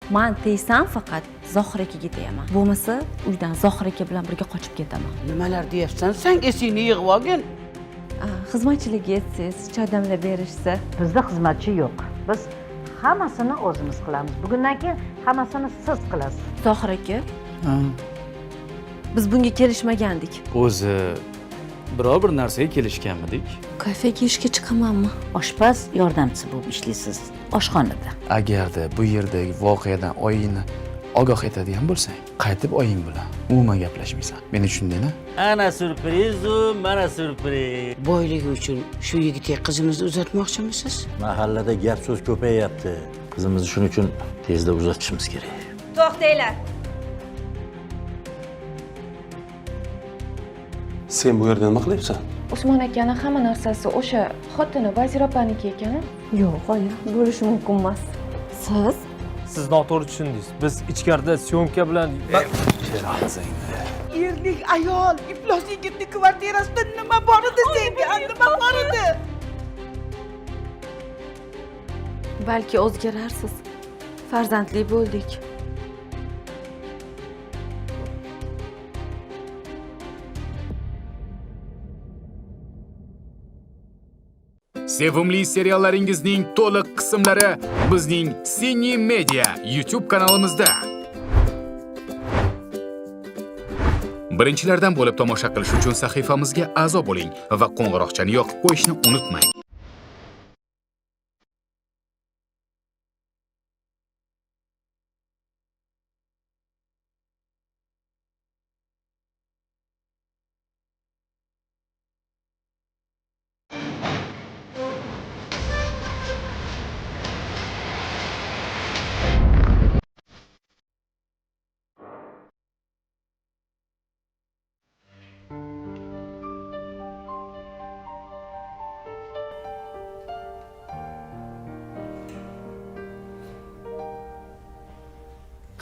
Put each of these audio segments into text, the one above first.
Man tegsam faqat Zohir akaga tegaman. Bo'lmasa uydan Zohir aka bilan birga qochib ketaman. Nimalar deyapsan sen, esingni yig'ib olgin. Xizmatchilik etsangiz, choy damlab berishsa. Bizda xizmatchi yo'q. Biz hammasini o'zimiz qilamiz. Bugundan keyin hammasini siz qilasiz. Zohir aka, biz bunga kelishmagandik. O'zi biror bir narsaga kelishganmidik? Kafega ishga chiqamanmi? Oshpaz yordamchisi bo'lib ishlaysiz oshxonada. Agarda bu yerdagi voqeadan oyingni ogoh etadigan bo'lsang, qaytib oying bilan umuman gaplashmaysan. Meni tushundingmi? Ana syurprizu, mana syurpriz. Boyligi uchun shu yigitga qizimizni uzatmoqchimisiz? Mahallada gap so'z ko'payyapti. Qizimizni shuning uchun tezda uzatishimiz kerak. To'xtanglar. Sen bu yerda nima qilyapsan? Usmon akani hamma narsasi o'sha xotini Vazira opaniki ekanu. Yo'q, oyi, bo'lishi mumkin emas. Siz? Siz noto'g'ri tushundingiz. Biz ichkarida syomka bilan Erlik ayol iflos yigitni kvartirasida nima bor edi senga? Nima bor edi? Balki o'zgararsiz. Farzandli bo'ldik. Sevimli seriallaringizning to'liq qismlari bizning Cine Media YouTube kanalimizda. Birinchilardan bo'lib tomosha qilish uchun sahifamizga a'zo bo'ling va qo'ng'iroqchani yoqib qo'yishni unutmang.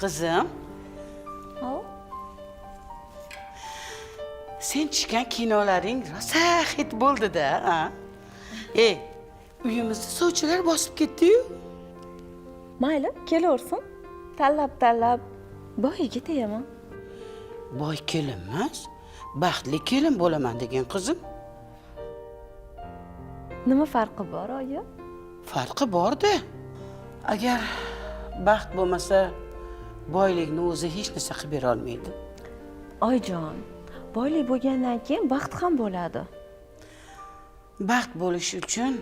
Qizim. Sen tushgan kinolaring rosa hit bo'ldi-da, ha? Uyimizni sovchilar bosib ketdi-yu. Mayli, kelaversin. Tanlab-tanlab boy yigit eyaman. Boy kelin emas, baxtli kelin bo'laman degan qizim. Nima farqi bor, oyi? Farqi bor-da. Agar baxt bo'lmasa, boylikni o'zi hech narsa qilib bera olmaydi. Oyijon, boylik bo'lgandan keyin baxt ham bo'ladi. Baxt bo'lish uchun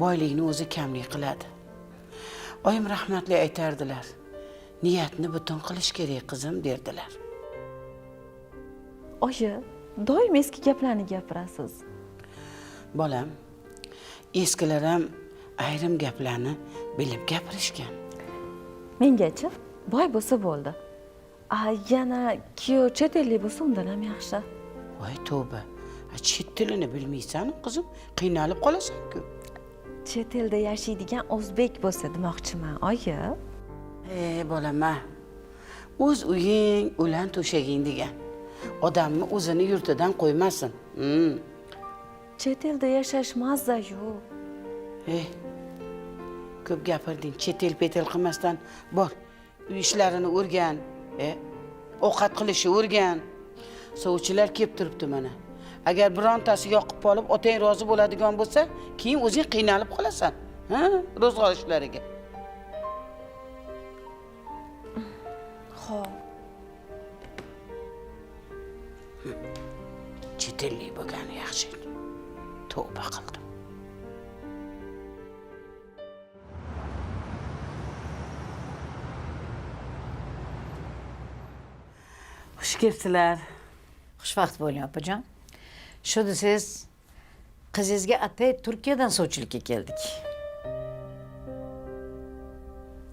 boylikni o'zi kamlik qiladi. Oyim rahmatli aytardilar, niyatni butun qilish kerak qizim derdilar. Oyi, doim eski gaplarni gapirasiz. Bolam, eskilar ham ayrim gaplarni bilib gapirishgan. Mengacha boy bo'lsa bo'ldi. Yana kuyov chet ellik bo'lsa undan ham yaxshi. Voy tavba. Chet tilini bilmaysan qizim, qiynalib qolasan-ku. Chet elda yashaydigan o'zbek bo'lsa demoqchiman, oyi. Bolam, o'z uying, o'lan to'shaging degan. Odamni o'zini yurtidan qo'ymasin. Chet elda yashash mazza-yu. Ko'p gapirding, chet el petel qilmasdan bor, uy ishlarini o'rgan, ovqat qilishni o'rgan. Sovchilar kelib turibdi mana. Agar birontasi yoqib qolib, otang rozi bo'ladigan bo'lsa, keyin o'zing qiynalib qolasan, ha, ro'zg'or ishlariga. Xo'p. Chet ellik bo'lgani yaxshi edi. Tavba qildim. Xush kelibsizlar. Xushvaqt bo'ling, opajon. Shu desangiz, qizingizga atay Turkiyadan sovchilikka keldik.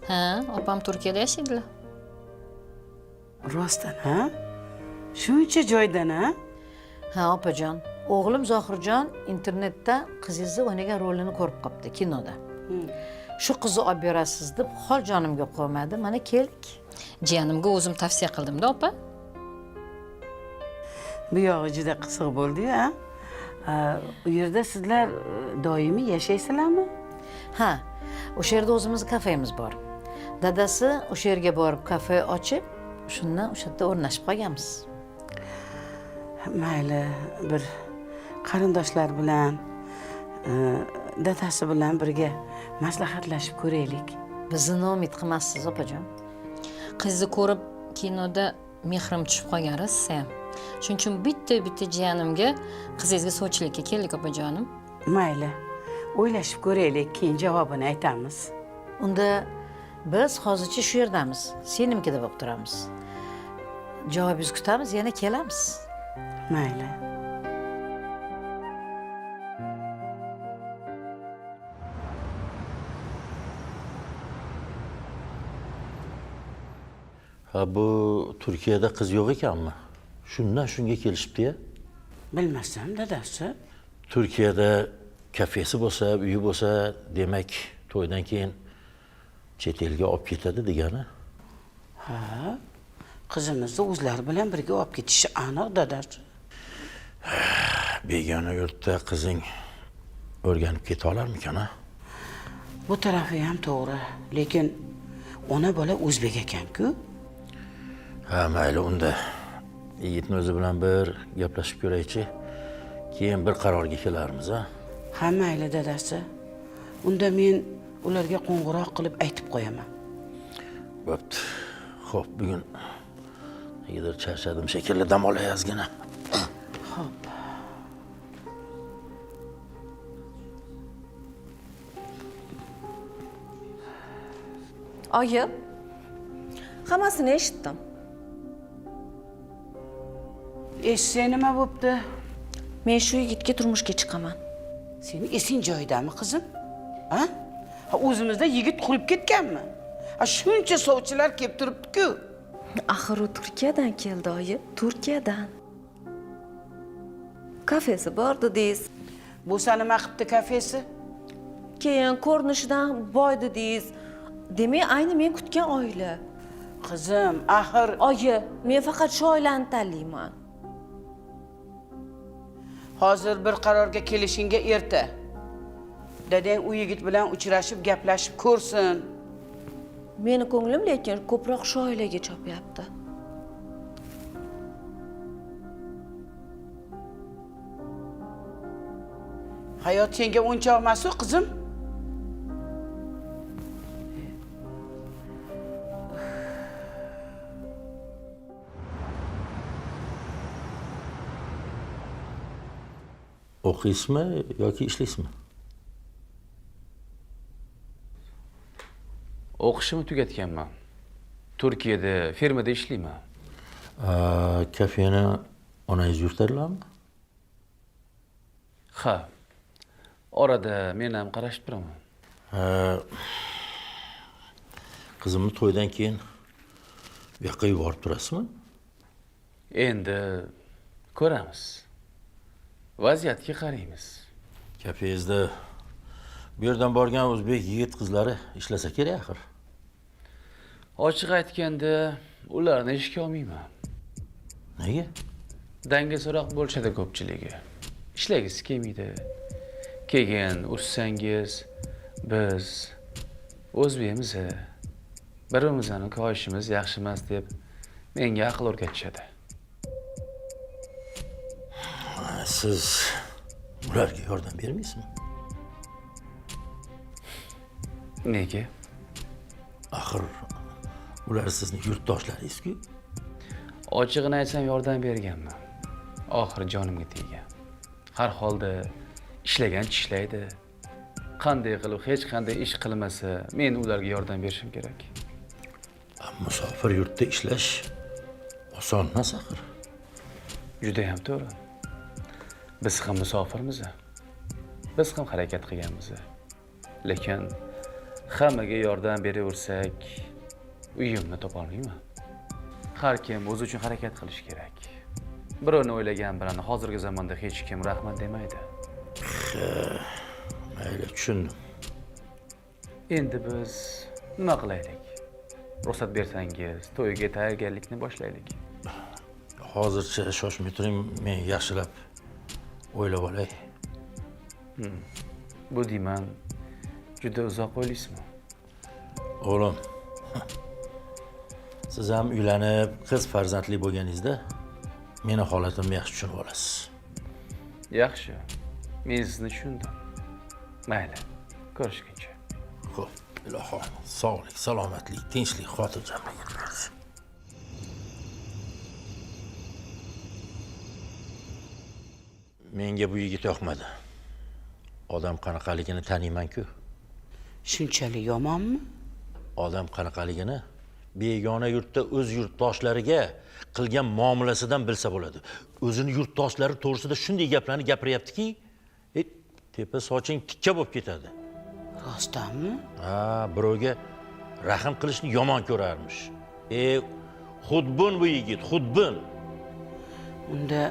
Ha, opam Turkiyada yashaydilar. Rostdan, ha? Shuncha joydan, ha? Ha, opajon. O'g'lim Zohirjon internetda qizingizni o'ynagan rolini ko'rib qopti kinoda. Shu qizni olib berasiz deb hol jonimga qo'ymadi. Mana keldik. Jiyanimga o'zim tavsiya qildim-da, opa. Bu yog'i juda qiziq bo'ldi-yu, ha? U yerda sizlar doimiy yashaysizlarmi? Ha, o'sha yerda o'zimizni kafemiz bor. Dadasi o'sha yerga borib kafe ochib, shundan o'sha yerda o'rnashib qolganmiz. Mayli, bir qarindoshlar bilan, dadasi bilan birga maslahatlashib ko'raylik. Bizni noumid qilmassiz, opajon. Qizni ko'rib kinoda mehrim tushib qolgan rosa. Shuning uchun bitta-bitta jiyanimga qizingizga sovchilikka keldik, opajonim. Mayli, o'ylashib ko'raylik, keyin javobini aytamiz. Unda biz hozircha shu yerdamiz. Senimkida bo'lib turamiz. Javobingizni kutamiz, yana kelamiz. Mayli. Ha, bu Turkiyada qiz yo'q ekanmi? Shundan shunga kelishibdi-ya. Bilmasam, dadasi. Turkiyada kafesi bo'lsa, uyi bo'lsa, demak, to'ydan keyin chet elga olib ketadi degani. Ha, qizimizni o'zlari bilan birga olib ketishi aniq, dadasi. Begona yurtda qizing o'rganib keta olarmikan, a? Bu tarafi ham to'g'ri, lekin ona bola o'zbek ekan-ku. Ha, mayli, unda yigitni o'zi bilan bir gaplashib ko'raychi. Keyin bir qarorga kelarmiz, a? Ha, mayli, dadasi. Unda men ularga qo'ng'iroq qilib aytib qo'yaman. Bo'pti. Xo'p, bugun negadir charchadim shekilli, dam olay ozgina. Xo'p. Oyi, hammasini eshitdim. Eshitsang nima bo'pti? Men shu yigitga turmushga chiqaman. Seni esing joyidami, qizim? Ha? Ha, o'zimizda yigit qurib ketganmi? Ha, shuncha sovchilar kelib turibdi-ku. Axir u Turkiyadan keldi, oyi, Turkiyadan. Kafesi bor dedingiz. Bo'lsa nima qilibdi kafesi? Keyin ko'rinishidan boy dedingiz. Demak, ayni men kutgan oila. Qizim, axir Oyi, men faqat shu oilani tanlayman. Hozir bir qarorga kelishingga erta. Dadang u yigit bilan uchrashib, gaplashib ko'rsin. Meni ko'nglim lekin ko'proq shu oilaga chopyapti. Hayot senga o'yinchoq emas-ku, qizim. O'qiysizmi yoki ishlaysizmi? O'qishimni tugatganman. Turkiyada firmada ishlayman. Kafeni onangiz yuritadilarmi? Ha. Orada men ham qarashib turaman. Qizimni to'ydan keyin bu yoqqa yuborib turasizmi? Endi ko'ramiz. Vaziyatga qaraymiz. Kafengizda bu yerdan borgan o'zbek yigit qizlari ishlasa kerak axir. Ochiq aytganda, ularni ishga olmayman. Nega? Dangasaroq bo'lishadi ko'pchiligi. Ishlagisi kelmaydi. Keyin ursangiz, biz o'zbekmiz, bir-birimizni koyishimiz yaxshi emas deb menga aql o'rgatishadi. Siz ularga yordam bermaysizmi? Nega? Axir ular sizni yurtdoshlaringiz-ku. Ochig'ini aytsam yordam berganman. Oxiri jonimga teggan. Har holda ishlagan tishlaydi. Qanday qilib hech qanday ish qilmasa, men ularga yordam berishim kerak. Musofir yurtda ishlash oson emas axir. Juda ham to'g'ri. Biz ham musofirmiz. Biz ham harakat qilganmiz. Lekin hammaga yordam beraversak, uyimni topa olmayman. Har kim o'zi uchun harakat qilishi kerak. Birovni o'ylagan bilan hozirgi zamonda hech kim rahmat demaydi. Mayli, tushundim. Endi biz nima qilaylik? Ruxsat bersangiz, to'yga tayyorgarlikni boshlaylik. Hozircha shoshmay turing, men yaxshilab o'ylab olay. Bu deyman, juda uzoq o'ylaysizmi? O'g'lim, Siz ham uylanib, qiz farzandli bo'lganingizda meni holatimni yaxshi tushunib olasiz. Yaxshi. Men sizni tushundim. Mayli, ko'rishguncha. Xo'p, ilohim, sog'lik, salomatlik, tinchlik, xotirjamlik bersin. Menga bu yigit yoqmadi. Odam qanaqaligini taniyman-ku. Shunchalik yomonmi? Odam qanaqaligini begona yurtda o'z yurtdoshlariga qilgan muomalasidan bilsa bo'ladi. O'zini yurtdoshlari to'g'risida shunday gaplarni gapiryaptiki, tepa soching tikka bo'lib ketadi. Rostdanmi? Ha, birovga rahm qilishni yomon ko'rarmish. Xudbin bu yigit, xudbin. Unda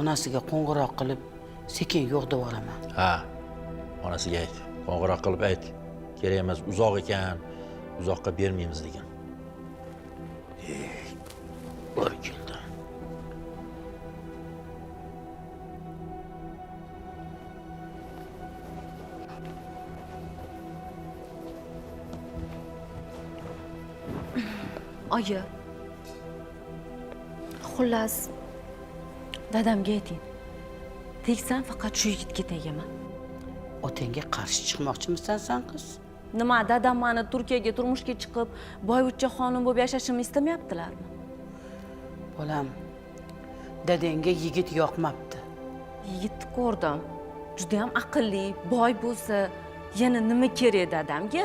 onasiga qo'ng'iroq qilib sekin yo'q deb yuboraman. Ha, onasiga ayt, qo'ng'iroq qilib ayt. Kerak emas, uzoq ekan, uzoqqa bermaymiz degan. Bor keldi. Oyi. Xullas, dadamga ayting. Tegsam faqat shu yigitga tegaman. Otangga qarshi chiqmoqchimisan sen qiz? Nima, dadam meni Turkiyaga turmushga chiqib, boyvuchcha xonim bo'lib yashashimni istamayaptilarmi? Bolam, dadangga yigit yoqmabdi. Yigitni ko'rdim. Juda ham aqlli, boy bo'lsa, yana nima kerak dadamga?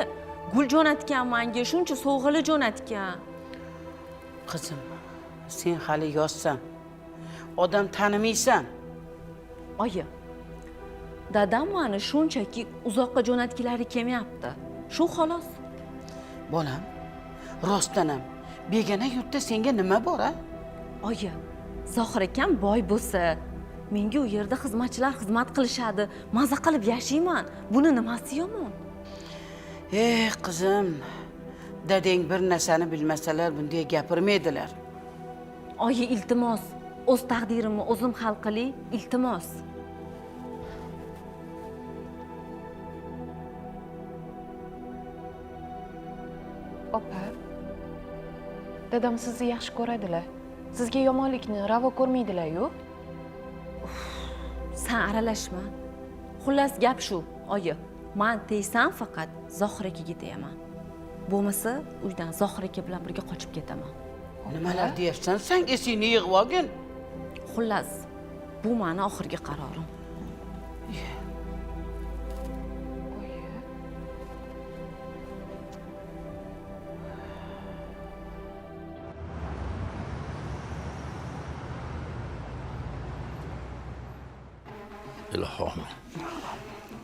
Gul jo'natgan menga, shuncha sovg'alar jo'natgan. Qizim, sen hali yoshsan. Odam tanimaysan. Oyi, dadam meni shunchaki uzoqqa jo'natgilari kelmayapti. Shu xolos. Bolam, rostdan ham begona yurtda senga nima bor, a? Oyi, Zohir akam boy bo'lsa, menga u yerda xizmatchilar xizmat qilishadi, maza qilib yashayman. Buni nimasi yomon? Qizim, dadang bir narsani bilmasalar bunday gapirmaydilar. Oyi, iltimos, o'z taqdirimni o'zim hal qilay, iltimos. Opa, dadam sizni yaxshi ko'radilar. Sizga yomonlikni ravo ko'rmaydilar-yu. Sen aralashma. Xullas gap shu, oyi. Men tegsam faqat Zohir akaga tegaman. Bo'lmasa uydan Zohir aka bilan birga qochib ketaman. Nimalar deyapsan sen? Esingni yig'ib olgin. Xullas, bu meni oxirgi qarorim. Ilohim,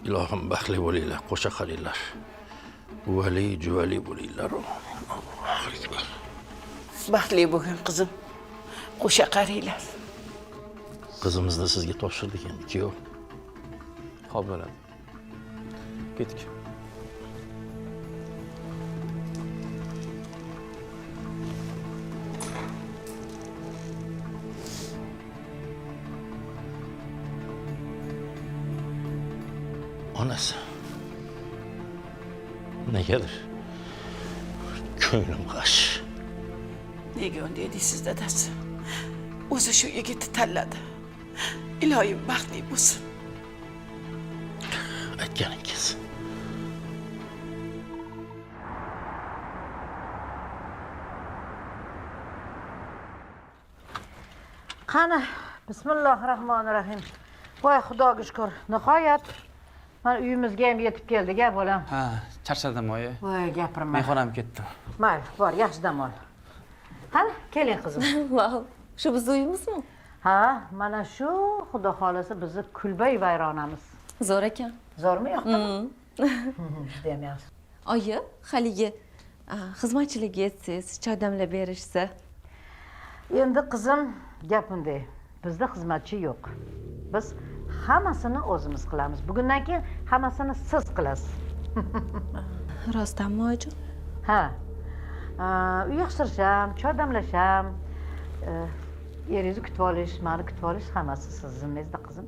ilohim baxtli bo'linglar, qo'sha qaringlar. Uvali, juvali bo'linglar. Allohu akbar. Baxtli bo'lgin qizim. Qo'sha qaringlar. Qizimizni sizga topshirdik endi, kuyov. Xo'p bo'ladi. Ketdik. Onasi. Negadir ko'nglim g'ash. Nega unday deysiz dadasi? O'zi shu yigitni tanladi. Iloyim baxtli bo'lsin. Aytganing kelsin. Qani, bismillahirrohmanirrohim. Voy Xudoga shukr, nihoyat mana uyimizga ham yetib keldik, a bolam. Ha, charchadim oyi. Voy, gapirma. Mehmonam ketdi. Mayli, bor, yaxshi dam ol. Qani, keling qizim. Vau, shu bizni uyimizmi? Ha, mana shu Xudo xolasa bizni kulbay vayronamiz. Zo'r ekan. Zo'rmi, yo'qmi? Juda ham yaxshi. Oyi, haligi xizmatchilarga aytsangiz, choy damlab berishsa. Endi qizim, gap bunday. Bizda xizmatchi yo'q. Biz hammasini o'zimiz qilamiz. Bugundan keyin hammasini siz qilasiz. Rostdanmi, oyijon? Ha. Uy yig'ishtirish ham, choy damlash ham, eringizni kutib olish, meni kutib olish hammasi siz zimmangizda, qizim.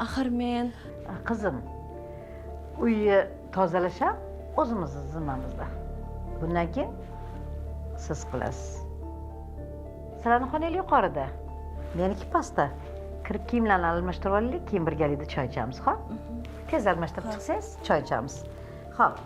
Axir men qizim, uyni tozalash ham o'zimizni zimmamizda. Bundan keyin siz qilasiz. Sizlarni xonangiz yuqorida, meniki pastda. Kirib kiyimlarni almashtirib olaylik, keyin birgalikda choy ichamiz, xo'p? Tez almashtirib chiqsangiz, choy ichamiz. Xo'p.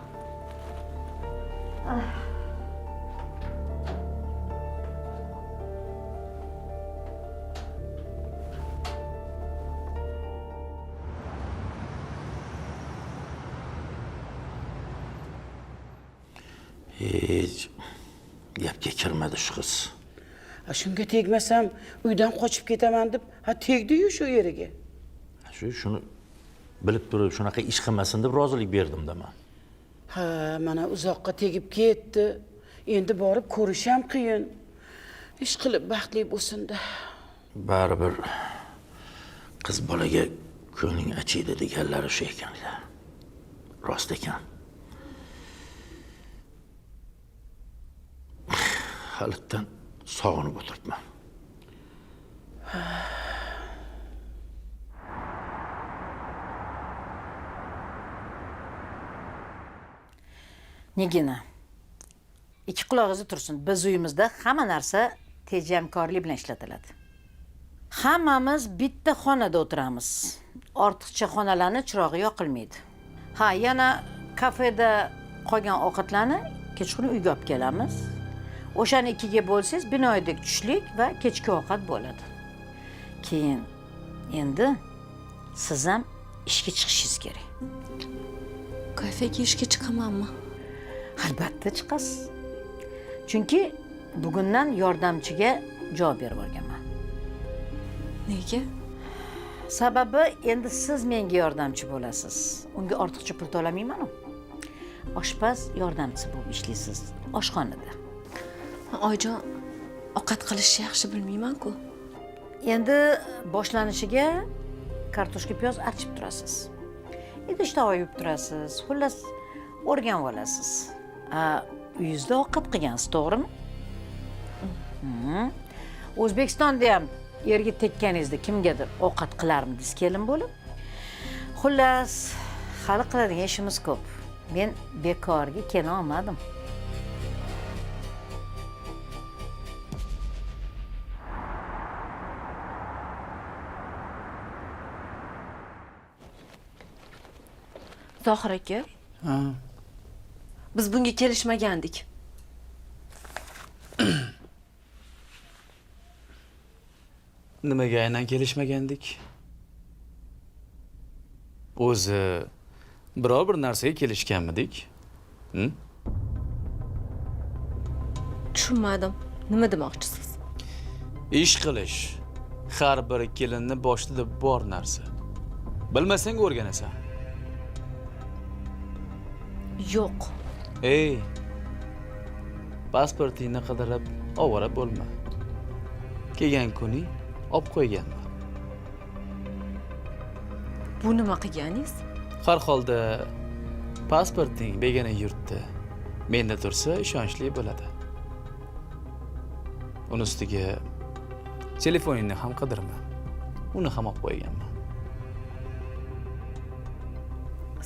Hech gapga kirmadi shu qiz. Shunga tegmasam uydan qochib ketaman deb, ha tegdi-yu shu eriga. Shuni bilib turib shunaqa ish qilmasin deb rozilik berdim-da men. Ha, mana uzoqqa tegib ketdi. Endi borib ko'rish ham qiyin. Ish qilib baxtli bo'lsin-da. Baribir qiz bolaga ko'ngling achiydi deganlari shu ekan-da. Rost ekan. Halitdan sog'inib o'tiribman. Nigina, ikki qulog'ingizni tursin. Biz uyimizda hamma narsa tejamkorlik bilan ishlatiladi. Hammamiz bitta xonada o'tiramiz. Ortiqcha xonalarni chirog'i yoqilmaydi. Ha, yana kafeda qolgan ovqatlarni kechqurun uyga olib kelamiz. O'shani ikkiga bo'lsangiz, binoyidek tushlik va kechki ovqat bo'ladi. Keyin endi siz ham ishga chiqishingiz kerak. Kafega ishga chiqamanmi? Albatta chiqasiz. Chunki bugundan yordamchiga javob berib olganman. Nega? Sababi endi siz menga yordamchi bo'lasiz. Unga ortiqcha pul to'lamayman-ku. Oshpaz yordamchisi bo'lib ishlaysiz oshxonada. Oyjon, ovqat qilishni yaxshi bilmayman-ku. Endi boshlanishiga kartoshka piyoz archib turasiz. Idish tovoq yuvib turasiz. Xullas, o'rganib olasiz. Uyingizda ovqat qilgansiz, to'g'rimi? O'zbekistonda ham erga tekkaningizda kimgadir ovqat qilarmidingiz kelin bo'lib? Xullas, hali qiladigan ishimiz ko'p. Men bekorga kela olmadim. Zohir aka, biz bunga kelishmagandik. Nimaga aynan kelishmagandik? O'zi biror bir narsaga kelishganmidik? Tushunmadim. Nima demoqchisiz? Ish qilish har bir kelinni boshida bor narsa. Bilmasang o'rganasan. Yo'q. Ey, pasportingni qidirib ovora bo'lma. Kelgan kuni olib qo'yganman. Bu nima qilganingiz? Har holda pasporting begona yurtda menda tursa ishonchli bo'ladi. Uni ustiga telefoningni ham qidirma. Uni ham olib qo'yganman.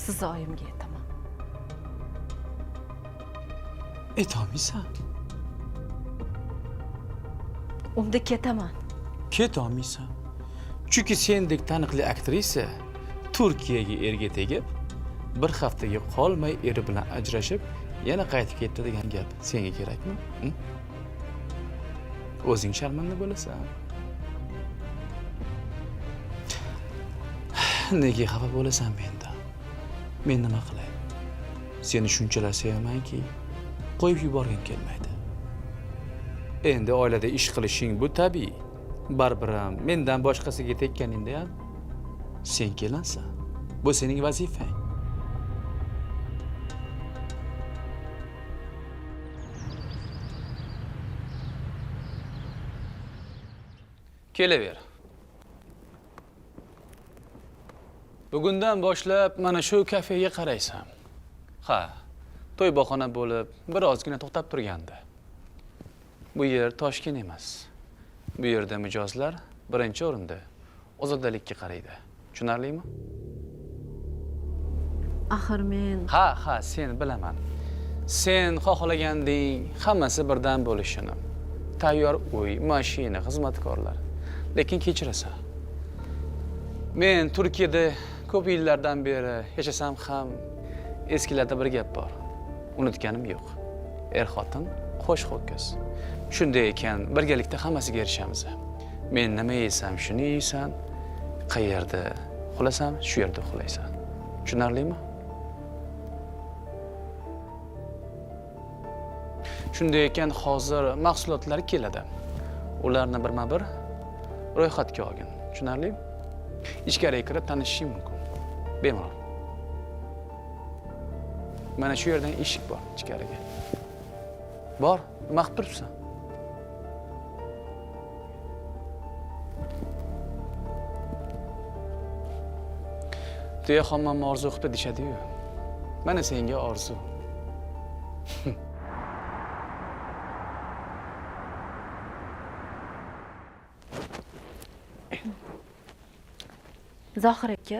Siz oyimga aytaman. Aytolmaysan. Unda ketaman. Ketolmaysan. Chunki sendek taniqli aktrisa Turkiyaga erga tegib, bir haftaga qolmay eri bilan ajrashib, yana qaytib ketdi degan gap senga kerakmi? O'zing sharmanda bo'lasan. Nega xafa bo'lasan mendan? Men nima qilay? Seni shunchalar sevamanki, qo'yib yuborgim kelmaydi. Endi oilada ish qilishing bu tabiiy. Baribir ham mendan boshqasiga tekkaningda ham sen kelinsan. Bu sening vazifang. Kelaver. Bugundan boshlab mana shu kafega qaraysan. Ha, to'y bahona bo'lib birozgina to'xtab turgandi. Bu yer Toshkent emas. Bu yerda mijozlar birinchi o'rinda ozodalikka qaraydi. Tushunarlimi? Axir men Ha, sen bilaman. Sen xohlaganding hammasi birdan bo'lishini. Tayyor uy, mashina, xizmatkorlar. Lekin kechirasan. Men Turkiyada ko'p yillardan beri yashasam ham eskilarda bir gap bor. Unutganim yo'q. Er-xotin qo'sh ho'kiz. Shunday ekan, birgalikda hammasiga erishamiz. Men nima yesam, shuni yeysan, qayerda uxlasam, shu yerda uxlaysan. Tushunarlimi? Shunday ekan, hozir mahsulotlar keladi. Ularni birma-bir ro'yxatga olgin. Tushunarlimi? Ichkariga kirib tanishishing mumkin. Bemalol. Mana shu yerdan eshik bor ichkariga. Bor, nima qilib turibsan? Tuya hammamni orzu qilibdi deyishadi-yu. Mana senga orzu. Zohir aka.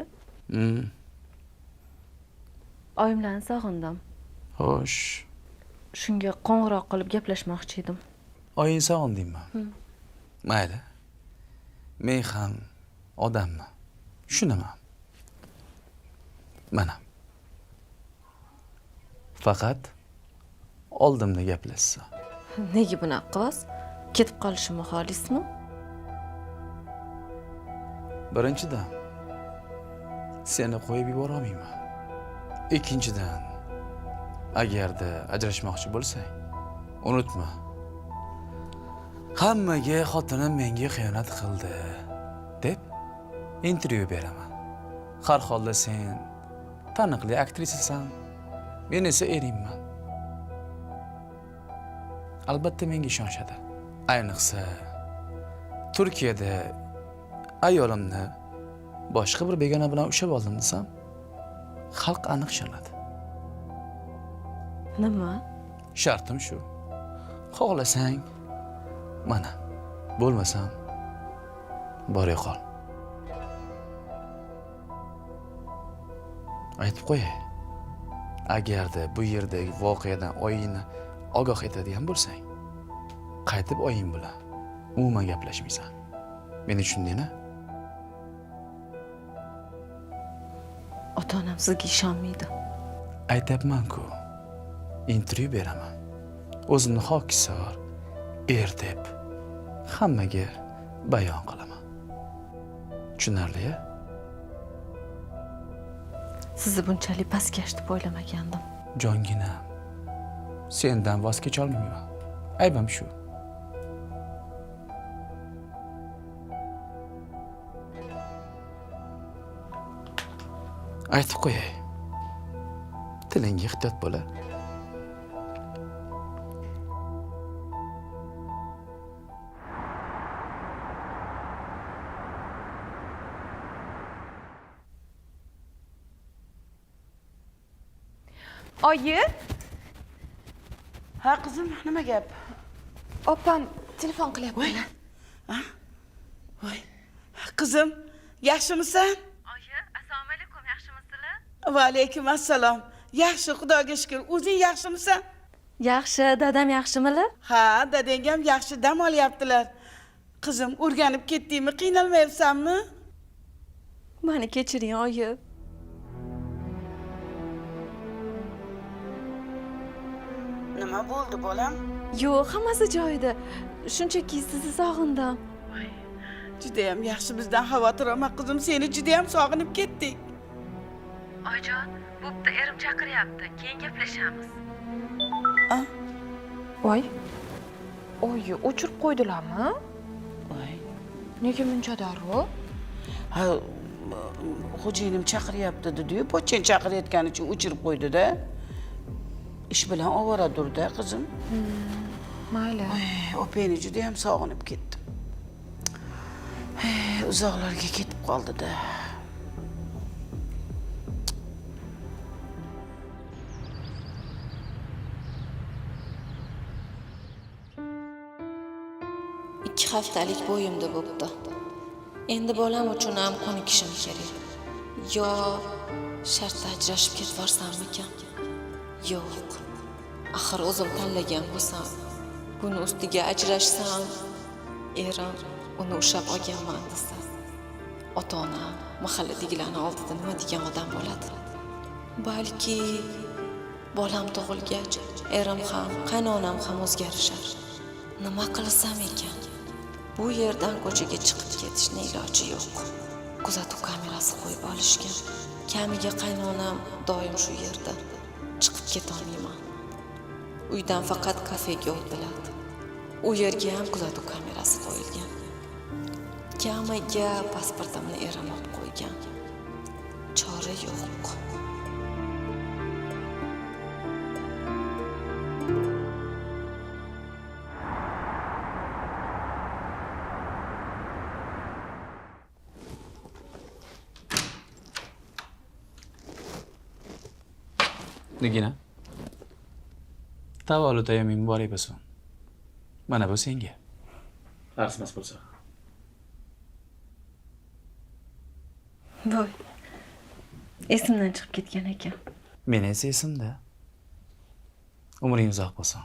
Oyimlarni sog'indim. Xo'sh. Shunga qo'ng'iroq qilib gaplashmoqchi edim. Oying sog'indingmi? Mayli. Men ham odamman. Tushunaman. Mana. Faqat oldimda gaplashsa. Nega bunaqa qilyapsiz? Ketib qolishimni xohlaysizmi? Birinchidan, seni qo'yib yubora olmayman. Ikkinchidan, agarda ajrashmoqchi bo'lsang, unutma. Hammaga xotinim menga xiyonat qildi deb intervyu beraman. Har holda sen taniqli aktrisasan, men esa eringman. Albatta menga ishonishadi. Ayniqsa Turkiyada ayolimni boshqa bir begona bilan ushlab oldim desam, xalq aniq ishonadi. Nima? Shartim shu. Xohlasang, mana, bo'lmasam bor yo'qol. Aytib qo'yay. Agarda bu yerdagi voqeadan oyingni ogoh etadigan bo'lsang, qaytib oying bilan umuman gaplashmaysan. Meni tushundingmi? Ota-onam sizga ishonmaydi. Aytyapman-ku, intervyu beraman. O'zimni hokisor er deb hammaga bayon qilaman. Tushunarli-ya? Sizni bunchalik pastkash deb o'ylamagandim. Jonginam, sendan voz kecha olmayman. Aybim shu. Aytib qo'yay. Tilingga ehtiyot bo'la. Oyi. Ha qizim, nima gap? Opam telefon qilyaptilar. Voy. Qizim, yaxshimisan? Oyi, assalomu alaykum, yaxshimisizlar? Va alaykum assalom. Yaxshi, Xudoga shukr. O'zing yaxshimisan? Yaxshi, dadam yaxshimilar? Ha, dadang ham yaxshi dam olyaptilar. Qizim, o'rganib ketdingmi, qiynalmayapsanmi? Meni kechiring, oyi. Nima bo'ldi, bolam? Yo'q, hammasi joyida. Shunchaki sizni sog'indim. Juda ham yaxshi, bizdan xavotir olma qizim, seni juda ham sog'inib ketdik. Oyijon, bo'pti, erim chaqiryapti. Keyin gaplashamiz. Voy. Oyi, o'chirib qo'ydilarmi? Voy. Nega buncha darrov? Ha, xo'jayinim chaqiryapti dedi-yu, pochchang chaqirayotgani uchun o'chirib qo'ydi-da. Ish bilan ovoradur-da, qizim. Mayli. Opangni juda ham sog'inib ketdim. Uzoqlarga ketib qoldi-da. Ikki haftalik bo'yimda bo'pti. Endi bolam uchun ham ko'nikishim kerak. Yo, shartta ajrashib ketvorsammikan? Yo'q. Axir o'zim tanlagan bo'lsam, buni ustiga ajrashsam, erim uni ushlab olganman desa, ota-onam, mahalladagilarni oldida nima degan odam bo'ladi? Balki bolam tug'ilgach, erim ham, qaynonam ham o'zgarishar. Nima qilsam ekan? Bu yerdan ko'chaga chiqib ketishni iloji yo'q. Kuzatuv kamerasi qo'yib olishgan. Kamiga qaynonam doim shu yerda. Chiqib ketolmayman. Uydan faqat kafega o'tiladi. U yerga ham kuzatuv kamerasi qo'yilgan. Kamiga pasportimni erim olib qo'ygan. Chora yo'q. Nigina, tavallud ayyoming muborak bo'lsin. Mana bu senga. Arzimas bo'lsa. Voy. Esimdan chiqib ketgan ekan. Meni esa esimda. Umring uzoq bo'lsin.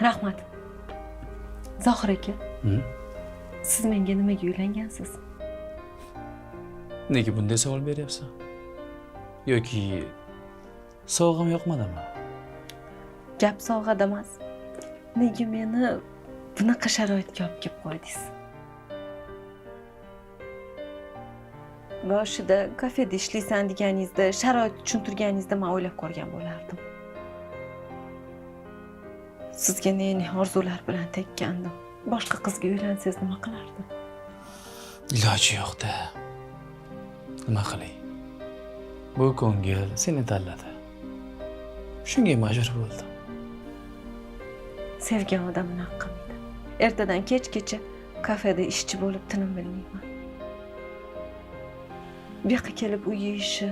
Rahmat. Zohir aka. Siz menga nimaga uylangansiz? Nega bunday savol beryapsan? Yoki sovg'am yoqmadimi? Gap sovg'ada emas. Nega meni bunaqa sharoitga olib kelib qo'ydingiz? Boshida kafeda ishlaysan deganingizda, sharoit tushuntirganingizda men o'ylab ko'rgan bo'lardim. Sizga ne orzular bilan tekkandim. Boshqa qizga uylansangiz nima qilardim? Iloji yo'q-da. Nima qilay? Bu ko'ngil seni tanladi. Shunga majbur bo'ldim. Sevgan odam unaqa qilmaydi. Ertadan kechgacha kafeda ishchi bo'lib tinim bilmayman. Bu yoqqa kelib uy ishi.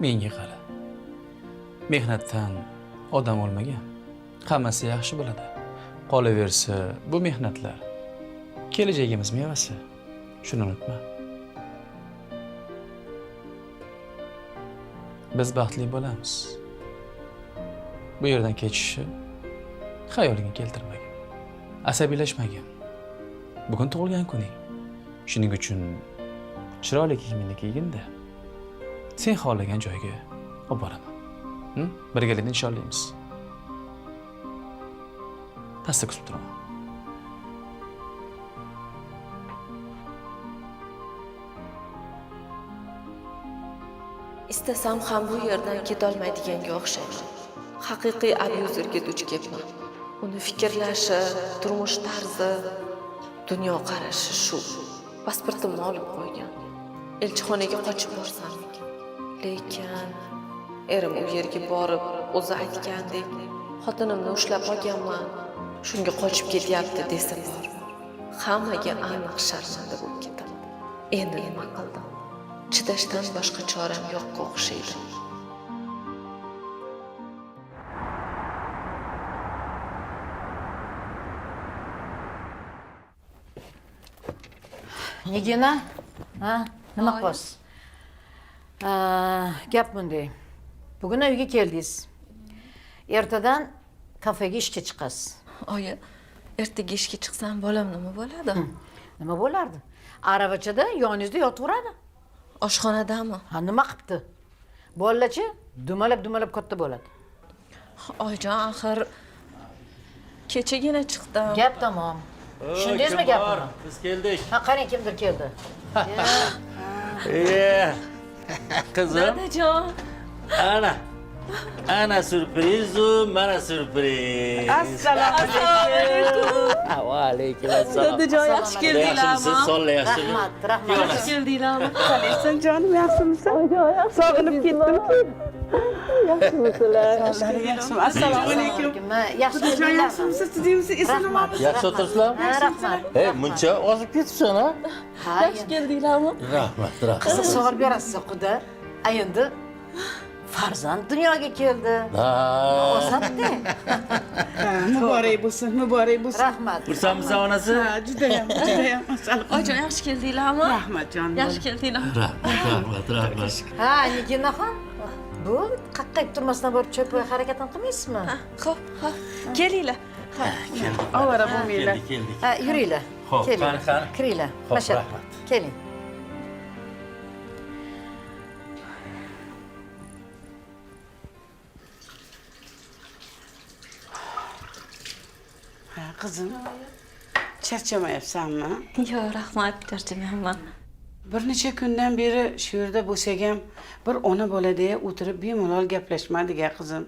Menga qara. Mehnatdan odam o'lmagan. Hammasi yaxshi bo'ladi. Qolaversa, bu mehnatlar kelajagimiz mevasi. Shuni unutma. Biz baxtli bo'lamiz. Bu yerdan kechishni xayolingga keltirmagin. Asabiylashmagin. Bugun tug'ilgan kuning. Shuning uchun chiroyli kiyimingni kiyginda sen xohlagan joyga olib boraman. Birgalikda nishonlaymiz. Pastda kutib turaman. Istasam ham bu yerdan ketolmaydiganga o'xshayman. Haqiqiy abyuzerga duch kelibman. Uni fikrlashi, turmush tarzi, dunyoqarashi shu. Pasportimni olib qo'ygan. Elchixonaga qochib borsammikan? Lekin erim u yerga borib, o'zi aytgandek, xotinimni ushlab olganman. Shunga qochib ketyapti desa bor. Hammaga aniq sharmanda bo'lib ketaman. Endi nima qildim? Chidashdan boshqa choram yo'qqa o'xshaydi. Nigina, ha, nima qilyapsiz? Gap bunday. Bugun uyga keldingiz. Ertadan kafega ishga chiqasiz. Oyi, ertaga ishga chiqsam bolam nima bo'ladi? Nima bo'lardi? Aravachada yoningizda yotaveradi. Oshxonadami? Ha, nima qilibdi? Bolachi dumalab-dumalab katta bo'ladi. Oyijon, axir kechagina chiqdim. Gap tamom. Tushundingizmi gapimni? Biz keldik. Ha, qarang, kimdir keldi. Qizim. Dadajon. Ana. Ana syurprizu, mana syurpriz. Assalomu alaykum. Va alaykum assalom. Dadajon, yaxshi keldinglarmi? Sonla yaxshimi? Rahmat, rahmat. Yaxshi keldinglarmi? Qalaysan jonim, yaxshimisan? Sog'inib ketdim-ku. Yaxshimisizlar? Yaxshimi? Assalomu alaykum. Yaxshi keldinglarmi? Yaxshimisiz? Tuzukmisiz? Rahmat. Yaxshi o'tiribsizlarmi? Ha, rahmat. Ey, muncha ozib ketibsan, ha? Yaxshi keldinglarmi? Rahmat, rahmat. Qiziq savol berasiz, quda. A endi Farzand dunyoga keldi. Osatda. Muborak bo'lsin, muborak bo'lsin. Rahmat. Xursandmisan onasi? Ha, judayam, judayam. Oyijon, yaxshi keldinglarmi? Rahmat jonim. Yaxshi keldinglar. Rahmat, rahmat, rahmat. Ha, Niginaxon. Bo'ldi, qaqqayib turmasdan borib choy poy harakatini qilmaysizmi? Xo'p, xo'p. Kelinglar. Keldik. Ovora bo'lmanglar. Keldik, keldik. Ha, yuringlar. Xo'p, Keling. qani, qani. Kiringlar. Xo'p, Masha. rahmat. Keling. Ha, qizim, charchamayapsanmi? Yo'q, rahmat, charchamayapman. Bir necha kundan beri shu yerda bo'lsak ham bir ona bolada o'tirib bemalol gaplashmadik a qizim.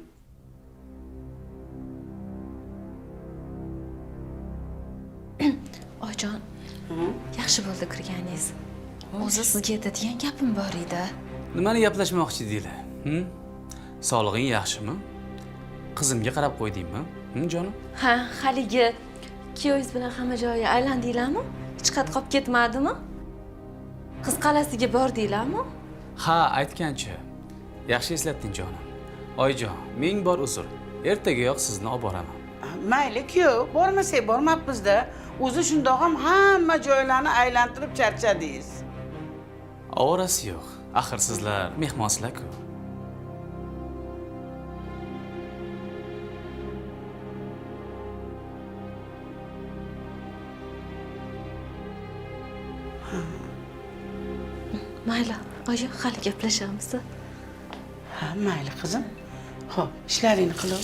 Oyijon, yaxshi bo'ldi kirganingiz. O'zi sizga aytadigan gapim bor edi. Nimani gaplashmoqchi edinglar? Sog'lig'ing yaxshimi? Qizimga qarab qo'ydingmi? Jonim? Ha, haligi kuyovingiz bilan hamma joyga aylandinglarmi? Hech qat qolib ketmadimi? Qiz qal'asiga bordinglarmi? Ha, aytgancha. Yaxshi eslatding jonim. Oyijon, ming bor uzr. Ertagayoq sizni olib boraman. Mayli kuyov, bormasak bormabmiz-da. O'zi shundoq ham hamma joylarni aylantirib charchadingiz. Ovorasi yo'q. Axir sizlar mehmonsizlar-ku. Mayli, oyi, hali gaplashamiz. Ha, mayli qizim. Xo'p, ishlaringni qilib.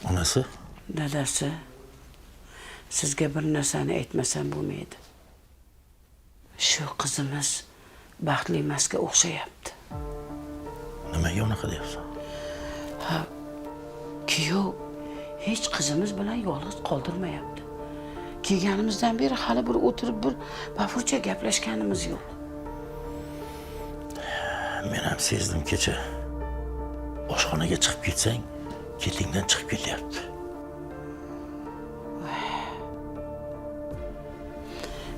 Onasi? Dadasi, sizga bir narsani aytmasam bo'lmaydi. Shu qizimiz baxtli emasga o'xshayapti. Nimaga unaqa deyapsan? Ha, kuyov hech qizimiz bilan yolg'iz qoldirmayapti. Kelganimizdan beri hali bir o'tirib bir bafurja gaplashganimiz yo'q. Men ham sezdim kecha. Oshxonaga chiqib ketsang, ketingdan chiqib ketyapti.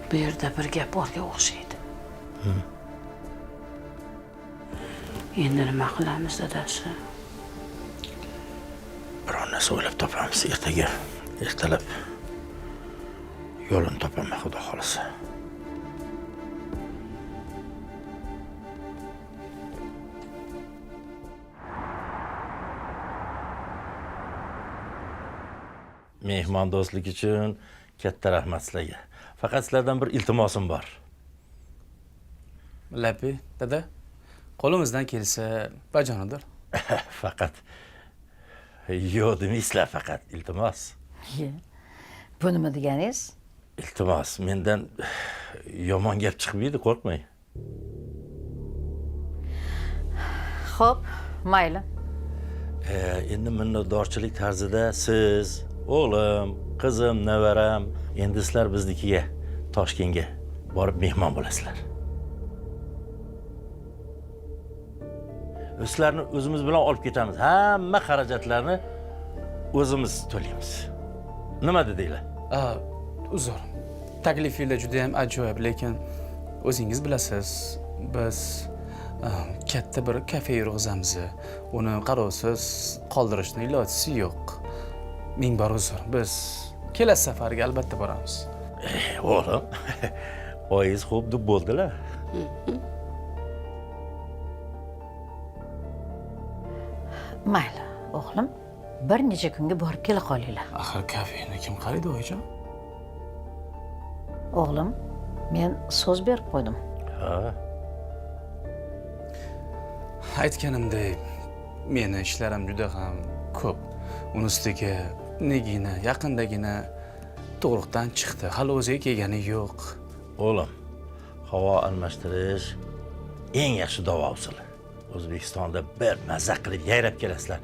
Bu yerda bir gap borga o'xshaydi. Endi nima qilamiz dadasi? Biron narsa o'ylab topamiz ertaga. Ertalab yo'lini topaman, xudo xolasa. Mehmondo'stlik uchun katta rahmat sizlarga. Faqat sizlardan bir iltimosim bor. Lapi, dada, qo'limizdan kelsa bajonidir. Faqat yo'q demaysizlar, faqat iltimos. Bu nima deganingiz? Iltimos, mendan yomon gap chiqmaydi, qo'rqmang. Xo'p, mayli. Endi minnatdorchilik tarzida siz, o'g'lim, qizim, nevaram, endi sizlar biznikiga, Toshkentga borib mehmon bo'lasizlar. Sizlarni o'zimiz bilan olib ketamiz. Hamma xarajatlarni o'zimiz to'laymiz. Nima dedinglar? Uzr. Taklifinglar juda ham ajoyib, lekin o'zingiz bilasiz, biz katta bir kafe yurg'izamiz. Uni qarovsiz qoldirishni ilojisi yo'q. Ming bor uzr. Biz kelasi safarga albatta boramiz. O'g'lim, oyingiz xo'p deb bo'ldilar. Mayli, o'g'lim, bir necha kunga borib kela qolinglar. Axir kafeni kim qaraydi, oyijon? O'g'lim, men so'z berib qo'ydim. Ha. Aytganimdek, meni ishlarim juda ham ko'p. Uni ustiga Nigina yaqindagina tug'ruqdan chiqdi. Hali o'ziga kelgani yo'q. O'g'lim, havo almashtirish eng yaxshi davo usuli. O'zbekistonda bir maza qilib yayrab kelasizlar.